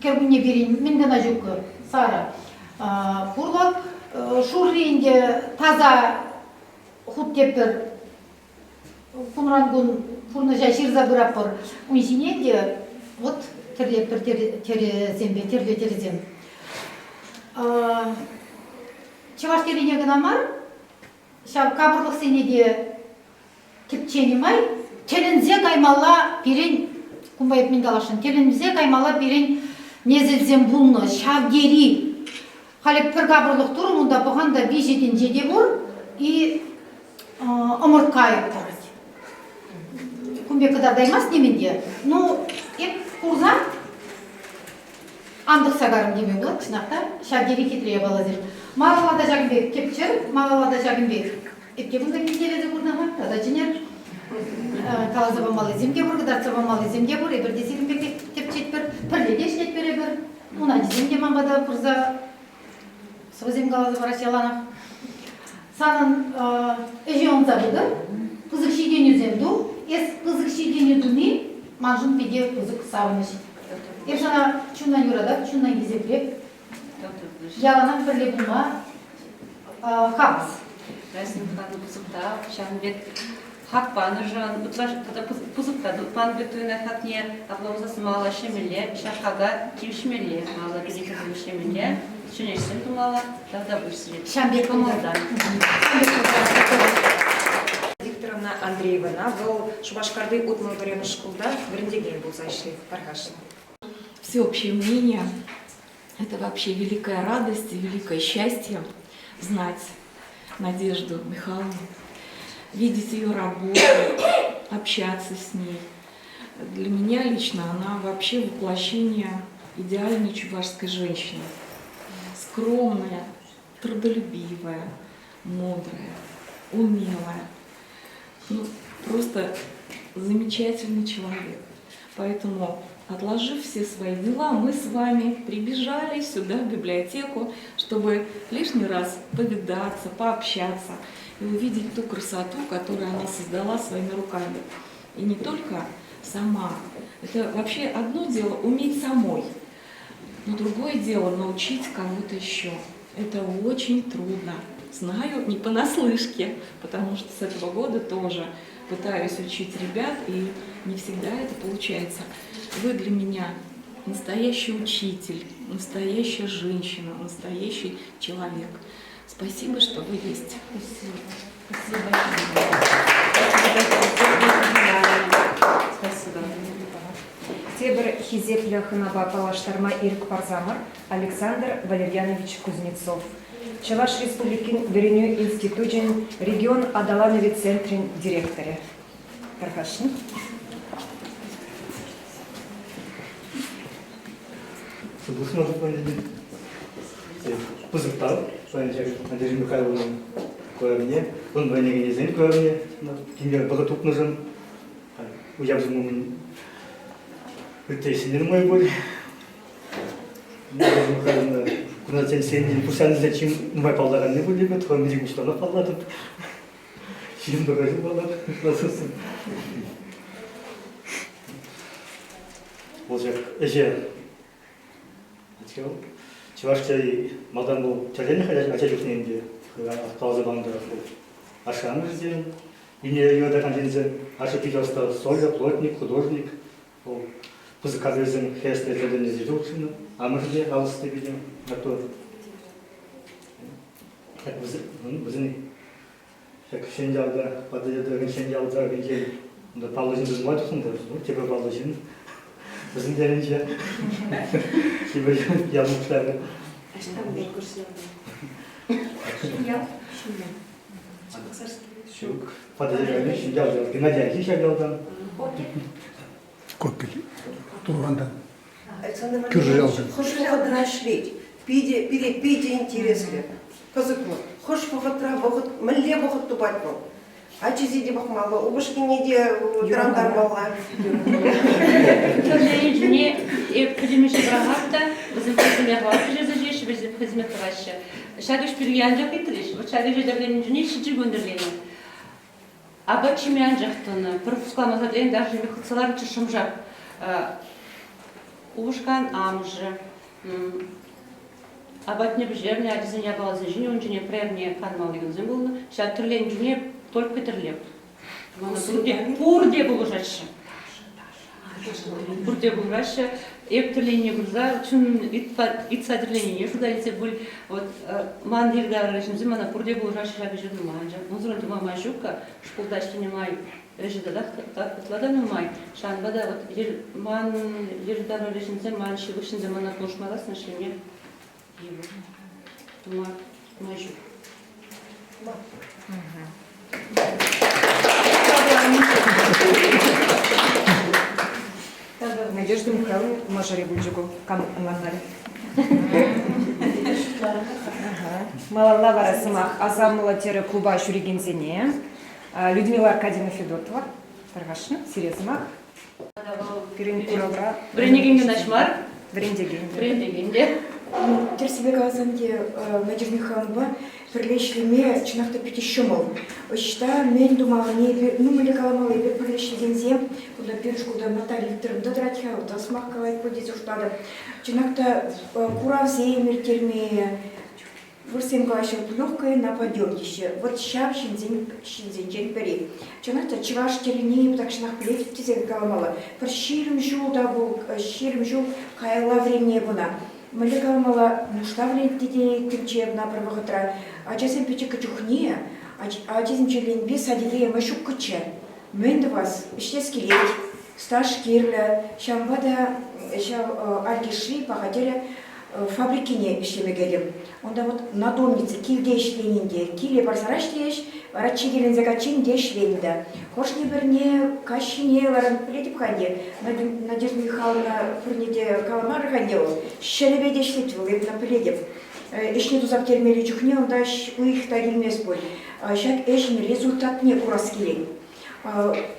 S8: кӗркунне пирӗн мӗн кӑна ҫук сарӑ. Пурлӑх, шурри ӗнтӗ таса хут тепӗр кунран-кун пурнӑҫа ҫырса пыратпӑр. Ун ҫине те вот тӗрлетпӗр тӗрӗсемпе тӗрлӗ тӗрӗсем. Чӑваш тӗррине кӑна мар, ҫав капӑрлӑхсене те тӗпченӗ май тӗлӗнсе каймалла пирӗн, кунпа эп мӗн каласшӑн, тӗлӗнсе каймалла пирӗн несӗлсем пулнӑ ҫав тери. Халӗ пӗр капӑрлӑх турӑм, унта пӑхан та виҫӗ тӗнче те пур и ӑмӑрткайӑк тӑрать. Кун пек кӑтартаймасть нимӗн те. Ну, эп курсан антӑхса карӑм теме пулать, чӑнах та, ҫав тери хитре япаласем. Малалла та ҫакӑн пек тӗпчӗр, малалла та ҫакӑн пек Эп те кунта килкелесе курнӑ-ха, тата чӗнер. Каласа памаллисем те пур, кӑтартса памаллисем те пур. Эпир те сирӗн пек тӗпчетпӗр, пӗрле те ӗҫлетпӗр эпир. Ун ачисем те ман пата пырса сӑвӑсем каласа параҫ яланах. Санӑн ӗҫе ӑнса пытӑр, пысӑк ҫитӗнӳсем ту. Эс пысӑк ҫитӗнӳ туни маншӑн питӗ пысӑк савӑнӑҫ. Эп сана чунтан юратап, чунтан хисеплеп. Яланах пӗрле пулма хавас.
S7: Раиса Михайловна пысӑк тав. Ҫавӑн пек хак панӑшӑн, ытлашши тата пысӑк та панӑ пек туйӑнать хакне. Апла пулсассӑн малалла ӗҫлемелле, ҫак хака тивӗҫмелле, малалла пире ӗҫлемелле, ҫӗнӗ ӗҫсем тумалла. Тавтапуҫ сире.
S8: Ҫавӑн пек
S7: кӑмӑлтан.
S8: Ҫавӑн пек.
S4: Викторовна Андреевӑна. Вӑл Шупашкарти 61-мӗш шкулта вӗрентекен пулса ӗҫлет. Тархасшӑн.
S9: Всеобщее мнение – это вообще великая радость и великое счастье знать Надежду Михайловну, видеть ее работу, общаться с ней. Для меня лично она вообще воплощение идеальной чувашской женщины. Скромная, трудолюбивая, мудрая, умелая. Ну, просто замечательный человек. Поэтому, отложив все свои дела, мы с вами прибежали сюда, в библиотеку, чтобы лишний раз повидаться, пообщаться и увидеть ту красоту, которую она создала своими руками. И не только сама. Это вообще одно дело уметь самой, но другое дело научить кого-то еще. Это очень трудно. Знаю не понаслышке, потому что с этого года тоже пытаюсь учить ребят, и не всегда это получается. Вы для меня настоящий учитель, настоящая женщина, настоящий человек. Спасибо, что вы есть.
S7: Спасибо. Спасибо. Спасибо.
S4: Тепӗр хисеплӗ хӑнапа паллаштарма ирӗк парсамӑр Александр Валерьянович Кузнецов, Чӑваш Республикин вӗренӳ институчӗн регион аталанӑвӗ центрӗн директорӗ. Тархасшӑн.
S10: Пысӑк тав Надежда Михайловна куравне, ун вӗренекенӗсен куравне тинех вӑхӑт тупнӑшӑн уявсем умӗн ытти ӗҫсене нумай пуль. Надежда Михайловна кунасен сенӗн пуҫланӑҫӗ чи нумай паллаканни пуль эпӗ, тӑван мӗншӗн пуҫланах паллатӑп. Ҫын пӗр паллах, Вӑл ҫак ӗҫе чӑваш чӗри малтан вӑл тӗрленӗ ача чухне ӗнтӗ каласа панӑ тӑрӑх вӑл ашшӗ-амӑшӗсем ӳнере юратакан ҫынсем ашшӗ питӗ ӑста столяр, плотник, художник. Вӑл пысӑк кадрсем хӗреслӗ тӗрленесе хутшӑннӑ. Амӑшӗ те ал ӑсти питӗ маттур. Вӗсен Ҫак Ҫӗньялта, Патӑрьел тӑрӑхӗн Ҫӗньял тӑрӑхӗнчен унта паллӑ ҫын нумай тухнӑ та, ну, тепӗр паллӑ ҫын вӗсен ялӗнче. Тепӗр ял мухтавӗ.
S11: Ӑҫтан конкурс Ҫӗньял? Ҫӗньял.
S10: Ҫук. Патӑрьел районӗ Ҫӗньял ял. Геннадий Альхи ҫак ялтан.
S12: Копель Турхантан.
S5: Александр Валерьевич хӑш вӑхӑтра ӗҫлет? Питӗ, пире питӗ интереслӗ, кӑсӑклӑ. Хӑш вӑхӑтра вӑхӑт, мӗнле вӑхӑт тупать вӑл? Ачисене те пӑхмалла, упӑшкине те тӑрантармалла.
S7: Тӗрлӗ енчине эп пӗтӗмӗшле пӑрахап та, вӗсем хӑйсене хӑват пӗҫерсе ҫеҫ, вӗсем хӑйсемех тӑваҫҫӗ. Ҫак ӗҫ пирки анчах ыйтрӗҫ. Вот ҫак ӗҫе тӗрленинчине ҫичӗ кун тӗрленӗ. Апат ҫиме анчах тӑнӑ. Пӗр хускалмаса тен даже хытса ларчӗ шӑмшак. Упӑшкан амӑшӗ апатне пӗҫернӗ, ачасен япаласем ҫине ун ҫине пӗрерне канмалли кунсем пулнӑ. Ҫав тӗрленӗ чухне только тӗрлеп. Мана пурте, пурте пулӑшаҫҫӗ. Пурте пулӑшаҫҫӗ. Эп тӗрлене курса чун ыйтса тӗрленине шута илсе пуль. Вот ман йӗри-тавра ҫынсем мана пурте пулӑшаҫҫӗ ҫак ӗҫе тума. Анчах унсӑрӑн тума май ҫук-ха. Шкулта ӗҫленӗ май ӗҫӗ татах ытла та нумай. Ҫавӑнпа та вот ман йӗри-таврари ҫынсем, ман ҫывӑх ҫынсем мана пулӑшмалла ӗҫлеме йывӑр. Тума май ҫук.
S4: Надежда Михайловна мӑшӑрӗ пулчӗ ку, кам ӑнланмарӗ. Малалла вара сӑмах асамлӑ тӗрӗ клуба ҫӳрекенсене. Людмила Аркадьевна Федотова, тархасшӑн, сире сӑмах. Пирӗн куравра
S7: Вӗренекен кӑна мар.
S4: Вӗрентекен.
S7: Вӗрентекен те.
S11: Тӗрӗссипе каласан те Надежда Михайловнӑпа пӗрле ӗҫлеме чӑнах та питӗ ҫӑмӑл. Ӑҫта мӗн тумаллине эпир, ну мӗнле каламалла, эпир пӗрле ӗҫлекенсем, кунта пирӗн шкулта Наталья Викторовна та тӑрать-ха, вӑл та сӑмах калать пуль тесе шутлатӑп. Чӑнах та куравсем ирттерме, Вырӑссем калаҫҫӗ, легкое на подъем теҫҫӗ. Вот ҫав ҫынсен ҫынсенчен пӗри. Чӑнах та чӑваш тӗлне эп тахҫанах пӗлетӗп тесе каламалла. Пӗр 20 ҫул та пул, 20 ҫул каялла вӗреннӗ эп ӑна. Мӗнле каламалла, нушта вӗрентнӗ те тӗнче ӑна пӗр вӑхӑтра. Ачасем пӗчӗккӗ чухне. Ачисем чирленипе садике яма ҫуккӑччӗ. Мӗн тӑвас? Ӗҫлес килет, стаж кирлӗ. Ҫавӑнпа та ҫав Алькешри паха тӗрӗ фабрикине ӗҫлеме кӗтӗм. Унта вот надомница килте ӗҫленин те, киле парсарах ӗҫлейӗҫ, вара чикӗленсе кайччен те ӗҫленӗ та. Хӑшне-пӗрне каҫхине ларан пӗлетӗп-ха ӗнтӗ, Надежда Михайловна пурне те каламарӗ-ха ӗнтӗ вӑл. Ҫӗрӗпе те ӗҫлет вӑл, эп ӑна пӗлетӗп. Ӗҫне туса пӗтермелли чухне унта ыйӑх та килмест пуль. Ҫак ӗҫӗн результатне курас килет.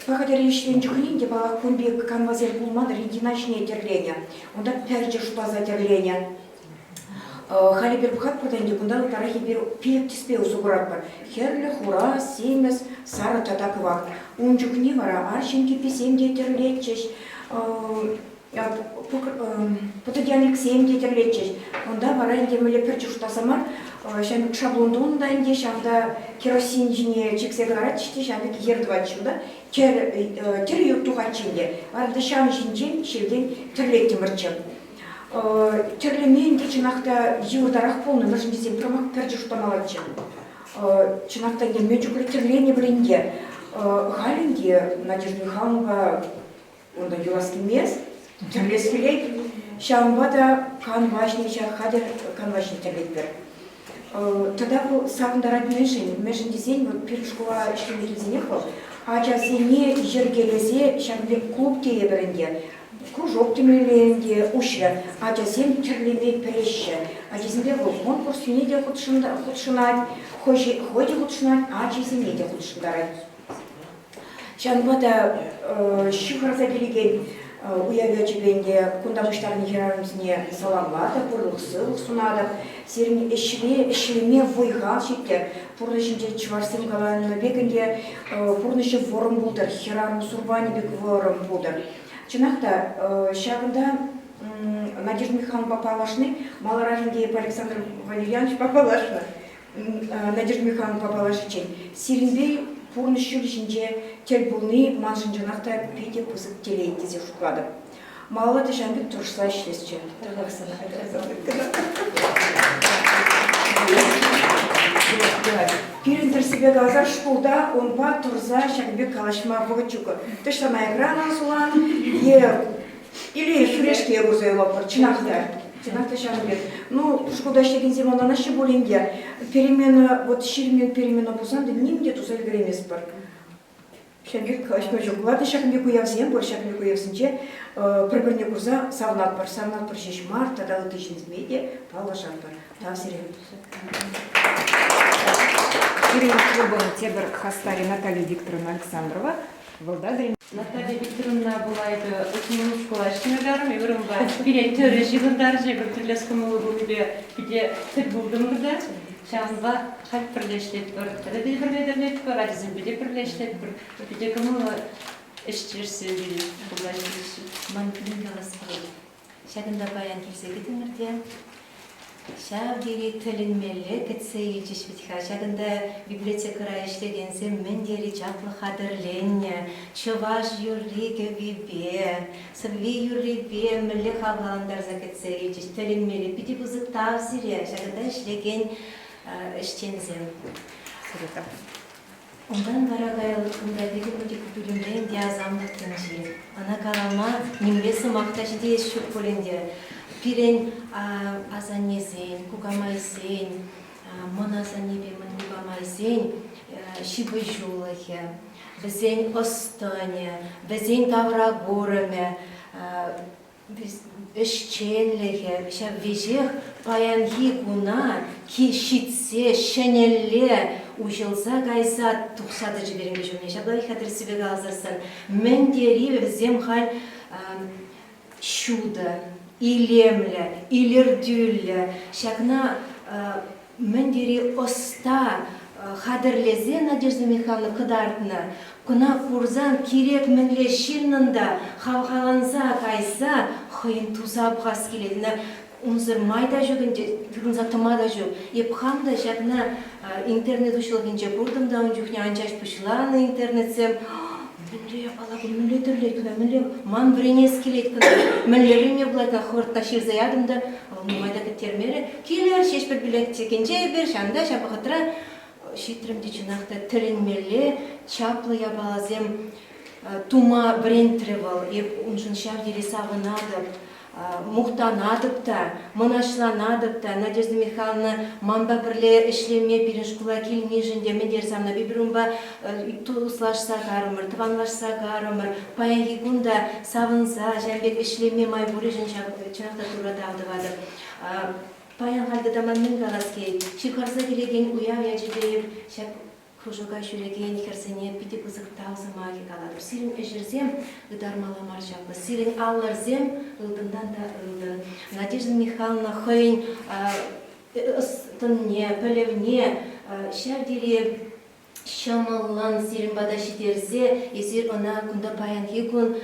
S11: Пахатӗре ӗҫленӗ чухне те, паллах, кун пек канвасем пулман, редина ҫине тӗрленӗ. Унта пӗрчӗ шутласа тӗрленӗ. Халӗ эпир пӑхатпӑр та ӗнтӗ, кунта ытларах эпир пилӗк тӗспе усӑ куратпӑр. Хӗрлӗ, хура, симӗс, сарӑ тата кӑвак. Ун чухне вара арҫын кӗписем те тӗрлетчӗҫ, Пододеяльниксем те тӗрлетчӗҫ. Унта вара ӗнтӗ мӗнле пӗрчӗ шутласа мар, ҫав пек шаблон тунӑ та ӗнтӗ, ҫавӑнта керосин ҫине чиксе кӑларатчӗҫ те ҫав пек йӗр тӑватчӗ унта. Тӗр тухатчӗ ӗнтӗ. Вара та ҫавӑн ҫинчен ҫилтен тӗрлеттӗмӗрччӗ. Тӗрлеме ӗнтӗ чӑнах та йывӑртарах пулнӑ, мӗншӗн тесен пӗрмак пӗрчӗ шутламаллаччӗ. Чӑнах та ӗнтӗ мӗн чухлӗ тӗрленӗ вӗренте. Халь ӗнтӗ Надежда Михайловнӑпа Унта юлас килмест, тӗрлес килет. Ҫавӑнпа та канва ҫине ҫак хатӗр канва ҫине тӗрлетпӗр. Тата вӑл савӑнтарать мӗншӗн? Мӗншӗн тесен вот пирӗн шкула ӗҫлеме килсенех вӑл ачасене йӗркелесе ҫакӑн пек клуб тейӗпӗр ӗнтӗ, кружок темелле ӗнтӗ уҫрӗ. Ачасем тӗрлеме пӗлеҫҫӗ. Ачасемпе вӑл конкурссене те хутшӑнать, хӑй те хутшӑнать, ачисене те хутшӑнтарать. Ҫавӑнпа та ҫывхарса килекен уяв ячӗпе ӗнтӗ кунта пуҫтарнӑ хӗрарӑмсене саламлатӑп, ырлӑх-сывлӑх сунатӑп. Сирӗн ӗҫре ӗҫлеме вӑй-хал ҫиттӗр. Пурнӑҫӗнче чӑвашсем каланӑ пек ӗнтӗ пурнӑҫӗ вӑрӑм пултӑр, хӗрарӑм сурпанӗ пек вӑрӑм пултӑр. Чӑнах та, ҫакӑнта Надежда Михайловнӑпа паллашни маларах ӗнтӗ эпӗ Александр Валерьяновичпа паллашнӑ. Надежда Михайловнӑпа паллашиччен сирӗнпе пурнӑҫ ҫулӗ ҫинче тӗл пулни маншӑн чӑнах та питӗ пысӑк телей тесе шутлатӑп. Малалла та ҫавӑн пек тӑрӑшса ӗҫлесчӗ. Пирӗн тӗрӗссипе каласан шкулта унпа тӑрса ҫакӑн пек калаҫма вӑхӑт ҫуккӑ. Таҫтан аякран асулан е Или хӳрешке курса юлатпӑр, чӑнах та. Чӑнах та ҫавӑн пек. Ну, шкулта ӗҫлекенсем ӑнланаҫҫӗ пулин те, перемена, вот ҫирӗммӗн перемена пулсан та ним те туса ӗлкӗрейместпӗр. Ҫавӑн пек калаҫма ҫук. Ладно, ҫакӑн пек уявсем пур, ҫакӑн пек уявсенче пӗр-пӗрне курса савӑнатпӑр. Савӑнатпӑр ҫеҫ мар, тата ытти ҫынсемпе те паллашатпӑр. Тав сире.
S4: Пирӗн клубӑн тепӗр хастарӗ Наталья Викторовна Александрова. Вӑл та вӗрен
S7: Наталья Викторовна була эпӗ утмӑл шкула ӗҫлеме карӑм. Эпир унпа пире тӗрӗ ҫыхӑнтарчӗ, эпир тӗрлес кӑмӑллӑ пулнипе питӗ тӗл пултӑмӑр та. Ҫавӑнпа халь пӗрле ӗҫлетпӗр. Тата те пӗрле тӗрлетпӗр, ачасемпе те пӗрле ӗҫлетпӗр. Питӗ кӑмӑллӑ ӗҫтешсем пире шкулта ӗҫлеҫҫӗ.
S12: Ман мӗн калас килет? Ҫакӑнта паян килсе кӗтӗмӗр те ҫав тери тӗлӗнмелле кӗтсе илчӗҫ вӗт-ха. Ҫакӑнта библиотекӑра ӗҫлекенсем мӗн тери чаплӑ хатӗрленнӗ. Чӑваш юрри-кӗввипе, сӑвви-юррипе мӗнле хавхалантарса кӗтсе илчӗҫ. Тӗлӗнмелле питӗ пысӑк тав сире, ҫакӑнта ӗҫлекен ӗҫченсем. Унтан вара каялла кунта пӗтӗм пӳлӗмрен те асамлӑх тӗнчи. Ӑна калама нимле сӑмах та ҫитеес ҫук пуль ӗнтӗ. Пирӗн асаннесен, кукамайсен, мӑн асаннепе мӑн кукамайсен ҫыпӑҫулӑхӗ, вӗсен ӑс-тӑнӗ, вӗсен тавракурӑмӗ, ӗҫченлӗхӗ ҫав веҫех паянхи куна ҫитсе ҫӗнӗлле уҫӑлса кайса тухса тӑчӗ пирӗн куҫ умне. Ҫапла хатӗрсипе каласассӑн мӗн тери вӗсем халь ҫутӑ, илемлӗ, илӗртӳллӗ. Ҫакна мӗн тери ӑста хатӗрлесе Надежда Михайловна кӑтартнӑ. Кӑна курсан кирек мӗнле ҫыннӑн та хавхаланса кайса хӑйӗн туса пӑхас килет. Ӑна унсӑр май та ҫук ӗнтӗ, тытӑнса тӑма та ҫук. Эп хам та ҫакна интернет уҫлӑхӗнче куртӑм та ун чухне анчах пуҫланӑ интернетсем. Мӗнле япала ку, мӗнле тӗрлет кӑна, мӗнле ман вӗренес килет кӑна, мӗнле вӗренме пулать кӑна хӑвӑрт та ҫырса ятӑм та, вӑл нумай та кӗттермерӗ. Килӗр, Ҫеҫпӗл библиотекинче эпир ҫанта ҫав вӑхӑтра. Ҫитрӗм те чӑнах та тӗлӗнмелле чаплӑ япаласем тума вӗрентрӗ вӑл. Эп уншӑн ҫав тери савӑнатӑп, мухтанатӑп та, мӑнаҫланатӑп та. Надежда Михайловна манпа пӗрле ӗҫлеме пирӗн шкула килнишӗн те мӗн тери савӑнатӑп. Эпир унпа туслашса карӑмӑр, тӑванлашса карӑмӑр. Паянхи кун та савӑнса ҫавӑн пек ӗҫлеме май пурришӗн чӑнах та Турра тав тӑватӑп. Паян халь тата ман мӗн калас килет? Ҫывхарса килекен уяв ячӗпе эп ҫак кружока ҫӳрекен хӗрсене питӗ пысӑк тав сӑмахӗ калатӑп. Сирӗн ӗҫӗрсем ытармалла мар чаплӑ, сирӗн аллӑрсем ылтӑнтан та ылтӑн. Надежда Михайловна хӑйӗн ӑс-тӑнне, пӗлӗвне ҫав тери ҫӑмӑллӑн сирӗн пата ҫитерсе эсир ӑна кунта паянхи кун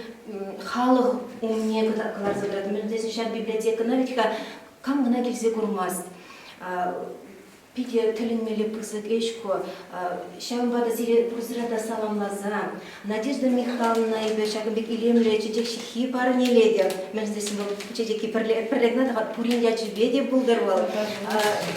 S12: халӑх умне кӑларса тӑратнӑ. Мӗншӗн тесен ҫав библиотекӑна вӗт-ха кам кӑна килсе курмасть. Питӗ тӗлӗнмелле пысӑк ӗҫ ку. Ҫавӑнпа та сире пурсӑра та саламласа Надежда Михайловна эпӗ ҫакӑн пек илемлӗ чечек ҫыххи парнелетӗп. Мӗншӗн тесен вӑл чечекки пӗрле пӗрле кӑна пурин ячӗпе те пултӑр вӑл.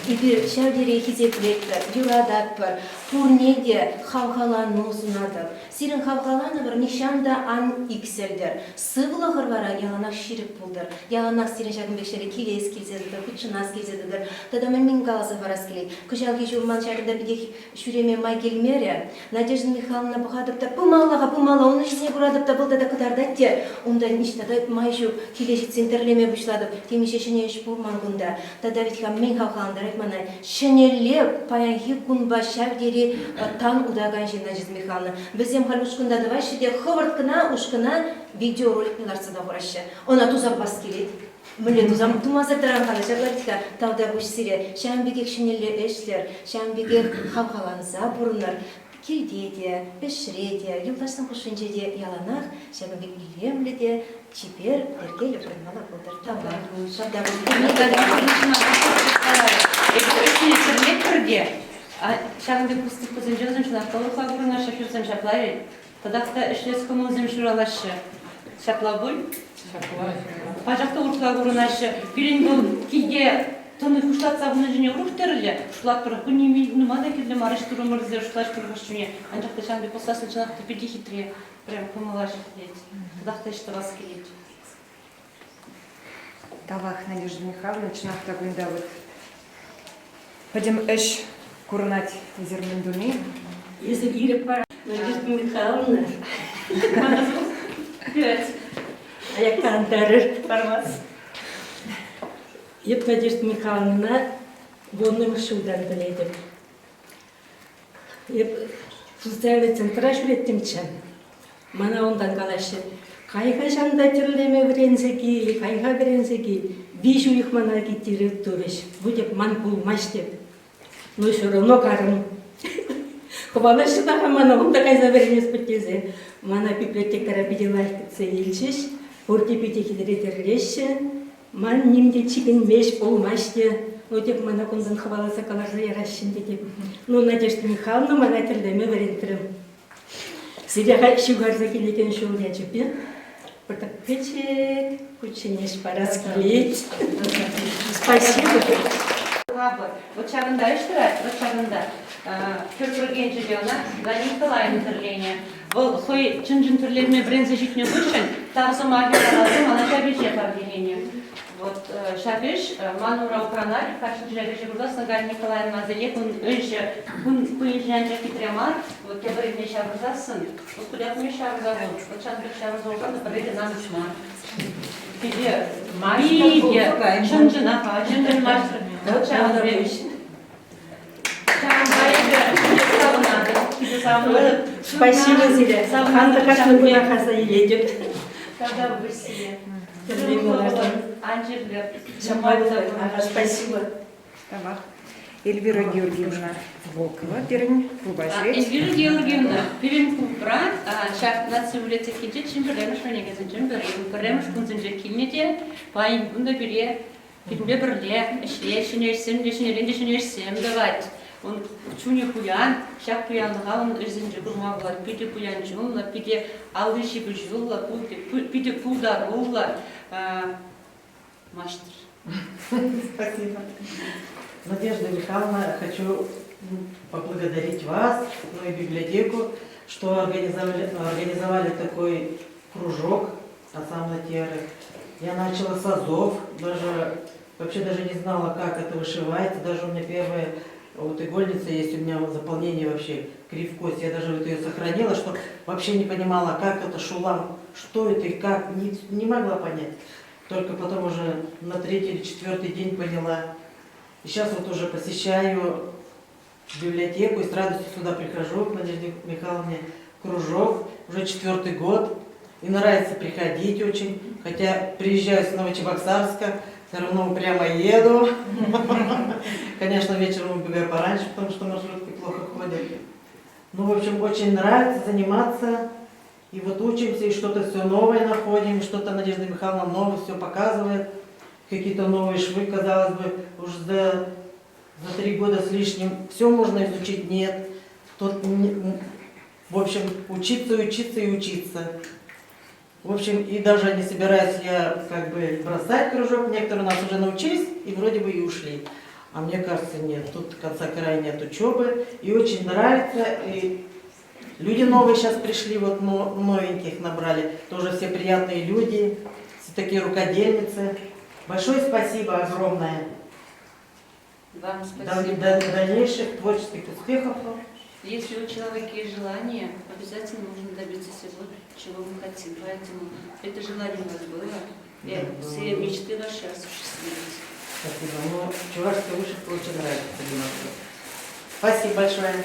S12: Эпир ҫав тери хисеплетпӗр, юрататпӑр. Пурне те хавхалану сунатӑп. Сирӗн хавхаланӑвӑр нихҫан та ан иксӗлтӗр. Сывлӑхӑр вара яланах ҫирӗп пултӑр. Яланах сирӗн ҫакӑн пек ҫӗре килес килсе тӑтӑр, хутшӑнас килсе тӑтӑр. Тата мӗн-мӗн каласа парас килет. Кӑҫалхи ҫул ман ҫакӑнта питех ҫӳреме май килмерӗ. Надежда Михайловна пӑхатӑп та, пымалла-ха, пымалла, ун ӗҫне куратӑп та, вӑл тата кӑтартать те. Унта ниҫта та май ҫук. Киле ҫитсен тӗрлеме пуҫлатӑп. Темиҫе ҫӗнӗ ӗҫ пур ман кунта. Тата вӗт-ха мӗн хавхалантарать мана? Ҫӗнӗлле паянхи кунпа ҫав тери тан утакан ҫын Надежда Михайловна. Вӗсем халь ушкӑнта тӑваҫҫӗ те хӑвӑрт кӑна ушкӑна видеоролик лартса та хураҫҫӗ. Ӑна туса пӑхас килет. Мӗнле тусам тумасӑр тӑрам-ха, ҫапла тавтапуҫ сире. Ҫавӑн пекех ҫӗнӗлле ӗҫлӗр, ҫавӑн пекех хавхаланса пурӑнӑр. Килте те, ӗҫре те, юлташсем хушшинче те яланах ҫакӑн пек илемлӗ те чипер, йӗркеллӗ пурӑнмалла пултӑр. Тавах. Тавтапуҫ.
S7: Эпир ӗҫне тӗрлетпӗр те, ҫакӑн пек выставкӑсенче вӗсем чӑнах та урӑхла курӑнаҫҫӗ, хӗрсем ҫапла-и? Татах та ӗҫлес кӑмӑлсем ҫуралаҫҫӗ. Ҫапла пуль? Ҫапла. Пачах та урӑхла курӑнаҫҫӗ. Пирӗн вӑл килте тӑнӑ хушлатса хунӑ ҫине урӑх тӗрлӗ шутлатпӑр. Ку ним та кирлӗ мар ӗҫ турӑмӑр тесе шутлаҫпӑр хӑш чухне. Анчах та ҫавӑн пек пулсассӑн чӑнах та питӗ хитре. Прям кӑмӑла ҫӗклет. Татах та ӗҫ тӑвас килет.
S4: Тавах, Надежда Михайловна, чӑнах та кунта вот пӗтӗм ӗҫ курӑнать эсир мӗн туни.
S13: Эсир ирӗк пар, Надежда Михайловна. Аяктан тӑрӑр пармас. Эп Надежда Михайловнӑна вуннӑмӗш ҫултан пӗлетӗп. Эп социальный центра ҫӳреттӗмччӗ. Мана унтан калаҫҫӗ, кай-ха ҫанта тӗрлеме вӗренсе кил, кай-ха вӗренсе кил. Виҫ уйӑх мана китерет турӗҫ. Будеп ман пулмасть теп. Ну, все равно карӑм. Хӑвалаҫҫӗ та-ха мана унта кайса вӗренес пек тесе. Мана библиотекӑра питӗ лайӑх кӗтсе илчӗҫ. Пурте питӗ хитре тӗрлеҫҫӗ. Ман ним те чикӗнмест, пулмасть те. Ну, теп, мана кунтан хӑваласа кӑларса яраҫҫӗ ӗнтӗ теп. Ну, Надежда Михайловна мана тӗрлеме вӗрентрӗ. Сире халь ҫывхарса килекен ҫул ячӗпе пӗртак пӗчӗк кучченеҫ парас килет. Спасибо.
S7: Вот ҫакӑнта ӗҫ тӑрать, вот ҫакӑнта. Хӗр пӗркенчӗ те ӑна Галина Николаевна тӗрленӗ. Вӑл хӑй чӑн-чӑн тӗрлеме вӗренсе ҫитнӗ хыҫҫӑн тав сӑмахӗ каласа мана ҫак ӗҫе парнеленӗ. Вот ҫак ӗҫ ман ура упранать. Кашни ҫак ӗҫе курсассӑн Галина Николаевна асилет, ун ӗҫӗ кун ӗҫӗ анчах хитре мар. Вот тепӗр илме ҫавӑрсассӑн, вот кулякне ҫавӑрса вӑл, вот ҫавӑн пек ҫавӑрса пулсан та пӗрре те намӑс мар. Питӗ, питӗ чӑн-чӑнах, чӑн-чӑн маҫтӑр. Вот ҫавӑн пек.
S13: Спасибо сире. Ханта кашни кунах аса илетӗп. Спасибо.
S4: Тавах. Эльвира Георгиевна Волкова пирӗн клуба ҫӳрет.
S7: Эльвира Георгиевна, пирӗн клубра ҫак наци библиотекинче чӑн пӗрремӗш вӗренекенсенчен пӗри. Пӗрремӗш кунсенче килнӗ те паян кун та пире Пирӗнпе пӗрле ӗҫлет, ҫӗнӗ ӗҫсем те ҫӗнӗрен те ҫӗнӗ ӗҫсем тӑвать. Ун чунӗ пуян, ҫак пуянлӑха ун ӗҫӗнче курма пулать. Питӗ пуян чунлӑ, питӗ алли ҫыпӑҫуллӑ, питӗ пултаруллӑ маҫтӑр.
S14: Спасибо. Надежда Михайловна, хочу поблагодарить вас, ну и библиотеку, что организовали, организовали такой кружок Асамла Теры. Я начала с азов, даже вообще даже не знала, как это вышивается. Даже у меня первая вот игольница есть, у меня заполнение вообще кривкость. Я даже вот ее сохранила, что вообще не понимала, как это шулам, что это и как, не, не могла понять. Только потом уже на третий или четвертый день поняла. И сейчас вот уже посещаю библиотеку и с радостью сюда прихожу к Надежде Михайловне кружок уже четвертый год. И нравится приходить очень, хотя приезжаю с Новочебоксарска, все равно прямо еду. Конечно, вечером убегаю пораньше, потому что маршрутки плохо ходят. Ну, в общем, очень нравится заниматься. И вот учимся, и что-то все новое находим, что-то Надежда Михайловна новое все показывает. Какие-то новые швы, казалось бы, уже за, за 3 года с лишним все можно изучить, нет. Тут, в общем, учиться, учиться и учиться. В общем, и даже не собираюсь я как бы бросать кружок. Некоторые у нас уже научились и вроде бы и ушли. А мне кажется, нет, тут конца края нет учебы. И очень нравится. И люди новые сейчас пришли, вот новеньких набрали. Тоже все приятные люди, все такие рукодельницы. Большое спасибо огромное.
S7: Вам спасибо.
S14: До дальнейших творческих успехов вам.
S7: Если у человека есть желание, обязательно можно добиться всего, чего мы хотим. Поэтому это желание у вас было, и
S14: Да,
S7: все
S14: было.
S7: мечты ваши осуществились.
S14: Спасибо. Ну, чувашская вышивка очень нравится немножко. Спасибо большое.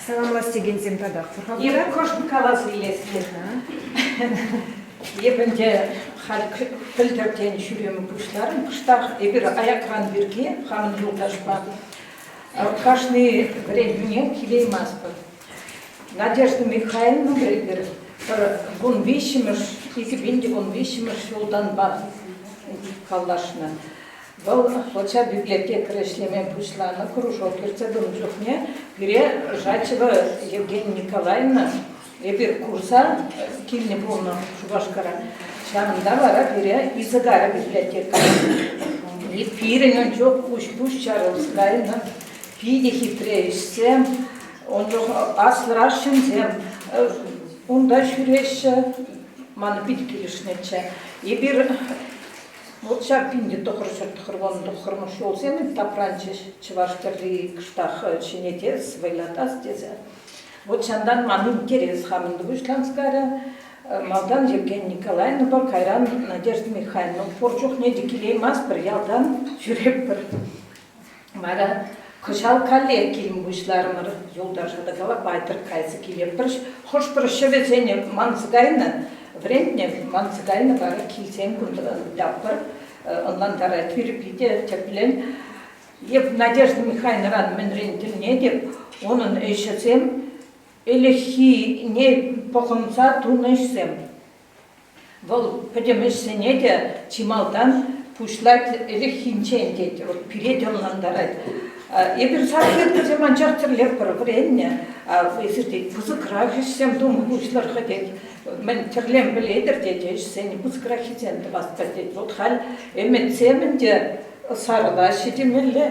S11: Саламлас текенсем татах.
S15: Эп кӑшт калас илес. Эп ӗнтӗ халь пӗлтӗртен ҫӳреме пуҫларӑм. Кӑштах эпир аякран пирки хамӑн юлташпа кашни вӗрентӳне килейместпӗр. Надежда Михайловна эпир пӗр 13-мӗш, 2013-мӗш ҫултанпа паллашнӑ. Вӑл хӑлча библиотекарь ӗҫлеме пуҫланӑ, кружок ертсе пынӑ чухне пире Жачева Евгения Николаевна эпир курса килнӗ пулнӑ Шупашкара. Ҫавӑнта вара пире илсе кайрӗ библиотекарь. И пирӗн ун чух куҫ-пуҫ чарӑлса кайнӑ. Питӗ хитре ӗҫсем, ун чух аслӑрах ҫынсем унта ҫӳреҫҫӗ. Мана питӗ килӗшнӗччӗ. Эпир вот ҫав 1999-мӗш ҫулсем тапранчӗҫ чӑваш тӗрри кӑштах ҫӗнетес, вӑйлатас тесе. Вот ҫантан ман интерес хамӑн пуҫланса кайрӗ. Малтан Евгения Николаевнӑпа, кайран Надежда Михайловна. Пур чухне те килейместпӗр, ялтан ҫӳретпӗр. Вара кӑҫал каллех килме пуҫларӑмӑр. Юлташа та калап, айтӑр кайса килетпӗр. Хӑш-пӗр ҫӗвӗсене манса кайнӑ, вӗрентнӗ, манса кайнӑ, вара килсен кунта ӑнлантарать пире питӗ тӗплӗн. Эп Надежда Михайловнӑран мӗнрен тӗлӗнетӗп, унӑн ӗҫӗсем ӗлӗкхине пӑхӑнса тунӑ ӗҫсем. Вӑл пӗтӗм ӗҫсене те чи малтан пуҫлать ӗлӗкхинчен тет, вот пире те ӑнлантарать. Эпир салфеткӑсем анчах тӗрлетпӗр, вӗреннӗ. Эсир тет, пысӑкрах ӗҫсем тума пуҫлӑр-ха тет. Мӗн тӗрлем пӗлетӗр тет, ӗҫсене пысӑкраххисем тӑвас-та тет. Вот халь ӗмӗтсем ӗнтӗ сарӑлаҫҫӗ темелле.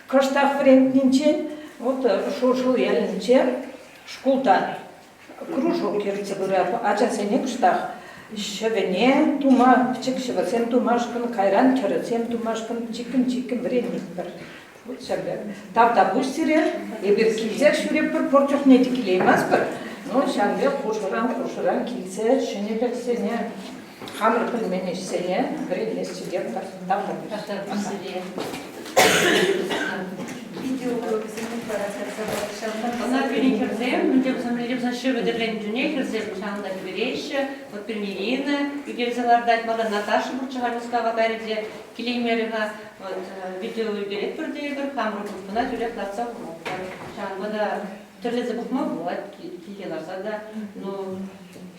S15: Кӑштах вӗрентнинчен вот Шуршӑл ялӗнче шкулта кружок ертсе пырать. Ачасене кӑштах ҫӗвӗне тума, пӗчӗк ҫӗвӗсем тумашкӑн, кайран тӗрӗсем тумашкӑн чиккӗн-чиккӗн вӗренетпӗр. Вот ҫакӑ. Тавтапуҫ сире. Эпир килсех ҫӳретпӗр, пур чухне те килейместпӗр. Но ҫавӑн пек хушӑран-хушӑран килсе ҫӗнӗлӗхсене, хамӑр пӗлмен ӗҫсене вӗренесчӗ те тавтапуҫ.
S7: Тавтапуҫ сире. Ӑна пирӗн хӗрсем, мӗнле пулсан ҫӗвӗ тӗрленӗ чухне хӗрсем ҫавӑнта кӗпереҫҫӗ. Вот пирӗн Ирина ӳкерсе лартать, малтан Наташа пурччӗ-ха Мускава кайрӗ те килеймерӗ-ха. Вот видео ӳкеретпӗр те эпир, хамӑр группӑна тӳрех лартса хуратпӑр. Ҫавӑнпа та тӗрлесе пӑхма пулать килте ларса та. Ну,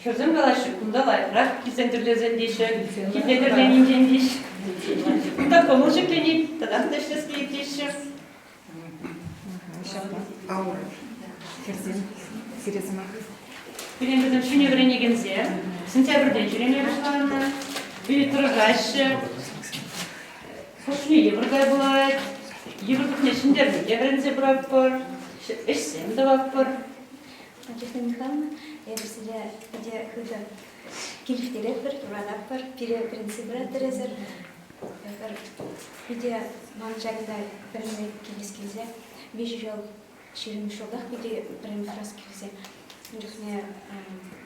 S7: хӗрсем калаҫҫӗ, кунта лайӑхрах килсен тӗрлесен теҫҫӗ, килте тӗрленинчен теҫҫӗ. Кунта кӑмӑл ҫӗкленет, татах та ӗҫлес килет теҫҫӗ.
S11: Ҫапла. Аура. Хӗрсем, сире сӑмах.
S7: Пирӗн вӗсем ҫӗнӗ вӗренекенсем сентябрьтен ҫӳреме пуҫланӑ. Пире тӑрӑшаҫҫӗ. Хӑшне йывӑр та пулать, йывӑрлӑхне ҫӗнтерме те вӗренсе пыратпӑр, ӗҫсем тӑватпӑр.
S16: Надежда Михайловна, эпир сире питӗ хытӑ килӗштеретпӗр, юрататпӑр, пире вӗрентсе пыратӑр эсир. Эпир питӗ ман ҫакӑнта вӗренме килес килсе виҫӗ ҫул 20 ҫултах питӗ вӗренме пырас килсе ун чухне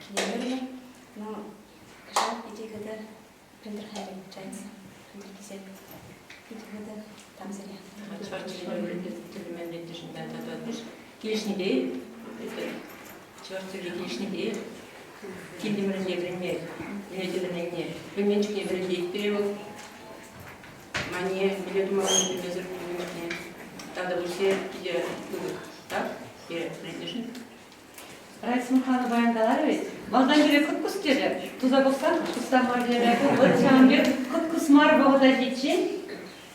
S16: килеймерӗмӗр. Но кӑҫал питӗ хытӑ Пӗлтӗр-халӗ чайса, пӗлтӗр килсе питӗ хытӑ тав сире.
S7: Чӑваш чӗлхине вӗрентес вӗрентешӗн тата килӗшнипе чӑваш чӗлхи килӗшнипе килтӗмӗрӗнче вӗренме вӗренекене пӗлмен чухне вӗрентет пире вӑл. Мане мӗнле тумаллине пӗлмесӗр пӗлмен чухне тата вӗҫсе питӗ пысӑк тав пире вӗрентешӗн. Раиса Михайловна паян каларӗ вӗт, малтан пире кӑткӑс терӗ, туса пӑхсан кӑткӑс та мар терӗ. Вӑт ҫавӑн пек кӑткӑс мар вӑхӑта ҫитсен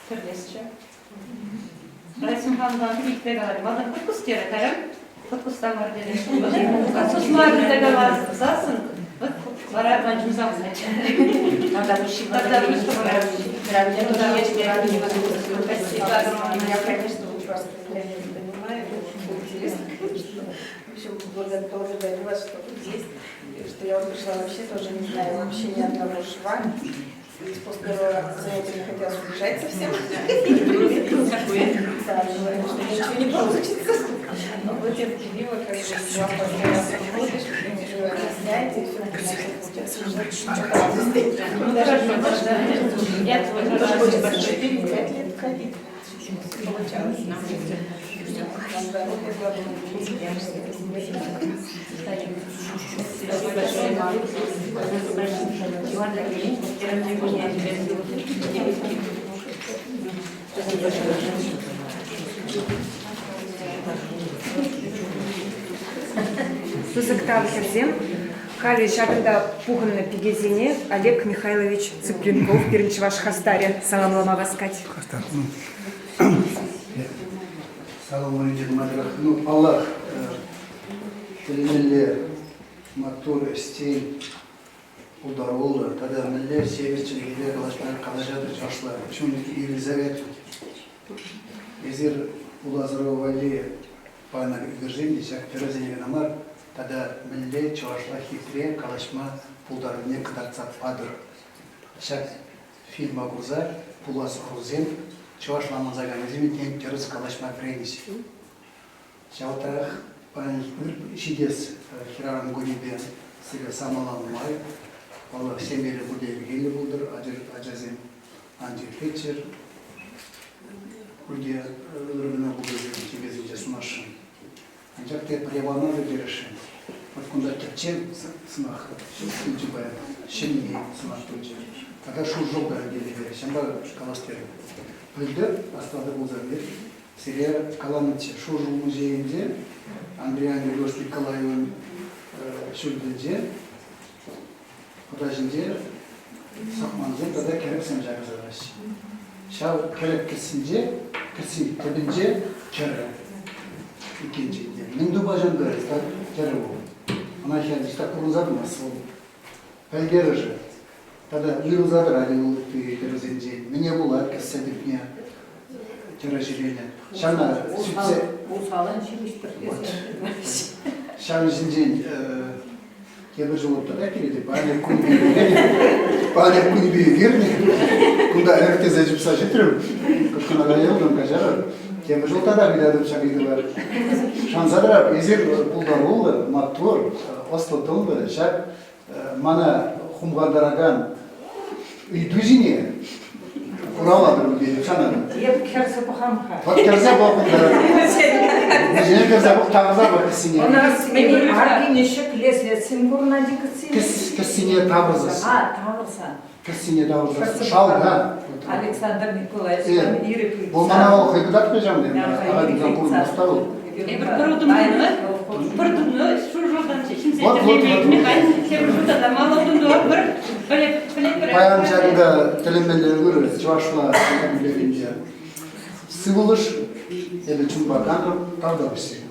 S7: тӗрлесчӗ. Раиса Михайловна илтме каларӗ, малтан кӑткӑс терӗ, кайран кӑткӑс та мар терӗ. Кӑткӑс мар тесе каласассӑн, вӑт вара ман чун савӑнать. Тогда пусть
S17: Спасибо. Я, конечно, вопрос не понимаю, интересно, конечно. В общем, благодарю вас, что вы здесь, что я вот пришла вообще тоже не знаю вообще ни одного шва. И после первого занятия не хотелось убежать совсем. Да, думаю, что ничего не получится. Но вы терпеливо, как бы, вам постоянно работаешь, вы объясняете, и все получается. Даже
S7: Я
S17: тоже 4-5 лет ходить. Получалось.
S4: Пысӑк тав хӗрсем. Халӗ ҫакӑнта пухӑннӑ пикесене Олег Михайлович Цыпленков пирӗн чӑваш хастарӗ саламлама васкать.
S18: Хастар. Саламланинче нумайрах. Ну, паллах, тӗлӗнмелле маттур, ӗҫчен, пултаруллӑ тата мӗнле ҫепӗҫ чӗлхепе калаҫма калаҫатӑр чӑвашла. Чун ирӗлсе каять. Эсир пулас ӑру валли панӑ ӳкерсен те ҫак тӗрӗсене кӑна мар, тата мӗнле чӑвашла хитре калаҫма пултарнине кӑтартса патӑр. Ҫак фильма курса пулас ӑрусем чӑвашла манса кайнисем тен тӗрӗс калаҫма вӗренӗҫ. Ҫавӑнтарах паян ҫитес хӗрарӑм кунӗпе сире самаланӑ май, паллах, ҫемьере пурте йӗркеллӗ пултӑр, ачасем ан чирлеччӗр, пурте ырӑ кӑна пултӑр тӳпесенче сунасшӑн. Анчах тепӗр япалана пӗлтересшӗн. Вот кунта тӗпчев сӑмах пулчӗ паян, ҫӗнни сӑмах пулчӗ. Тата шуршӑл та килнӗ ҫавӑнпа калас терӗм. Пӗлтӗр аслатӑ пулсан пек сире каланӑччӗ Шуршӑл музейӗнче Андриян Григорьевич Николаевӑн ҫуртӗнче хӑта ҫинче сӑхмансем тата кӗрӗксем ҫакӑнса тӑраҫҫӗ. Ҫав кӗрӗк кӗсйинче, кӗсйи тӗпӗнче тӗрӗ иккенче те. Мӗн тупа ҫантӑрать, тӗрӗ вӑл. Ӑна ҫав курӑнса тӑмасть вӑл. Пӗлтерӗшӗ тата уйрӑлса тӑрать вӑл ытти тӗрӗсенчен. Мӗне пула кӗссе тӗпне тӗрӗ ҫӗленӗ. Ҫавна сӳтсе...
S15: Усалӑн ҫимӗҫ тӗртесе.
S18: Ҫавӑн ҫинчен Тепӗр ҫул тата килет, паянах кунӗпе ӳкернӗ. Паянах кунӗпе ӳкернӗ. Кунта ӗрӗхтесе чупса ҫитрӗм. Кӑшкӑна юлтӑм, каҫарӑр. Тепӗр ҫул тата ыйтатӑп ҫак ыйтӑва. Шанса тӑрап, эсир пултаруллӑ, маттур, ӑслӑ-тӑнлӑ. Ҫак мана хумхантаракан ыйту ҫине хуравлатӑр тетӗп, шанатӑп.
S15: Эп кӗрсе пӑхам-ха.
S18: Вот кӗрсе пӑх унта. Вӗсене кӗрсе пӑх, тавӑрса пӑх кӗссине.
S15: Ӑна аркине ҫӗклесе курӑнать кӗссине.
S18: Кӗссине тавӑрсассӑн.
S15: А, тавӑрсан.
S18: Кӗссине тавӑрсассӑн. Шалта.
S15: Александр Николаевич ирӗк ыйтса.
S18: Вӑл мана вӑл хӑй кӑтартмӗ ҫавна. Ахаль курмасть вӑл.
S7: Эпир пӗр утӑм тунӑ, пӗр тунӑ, шур-шуртан ҫынсен тӗрлеме Михаил тепӗр шута та мала утӑм тӑватпӑр, пӗлетпӗр.
S18: Паян ҫакӑнта тӗлӗнмелле ырӑ чӑвашла библиотекинче сывлӑш эпӗ чунпа канрӑм, тавтапуҫ сире.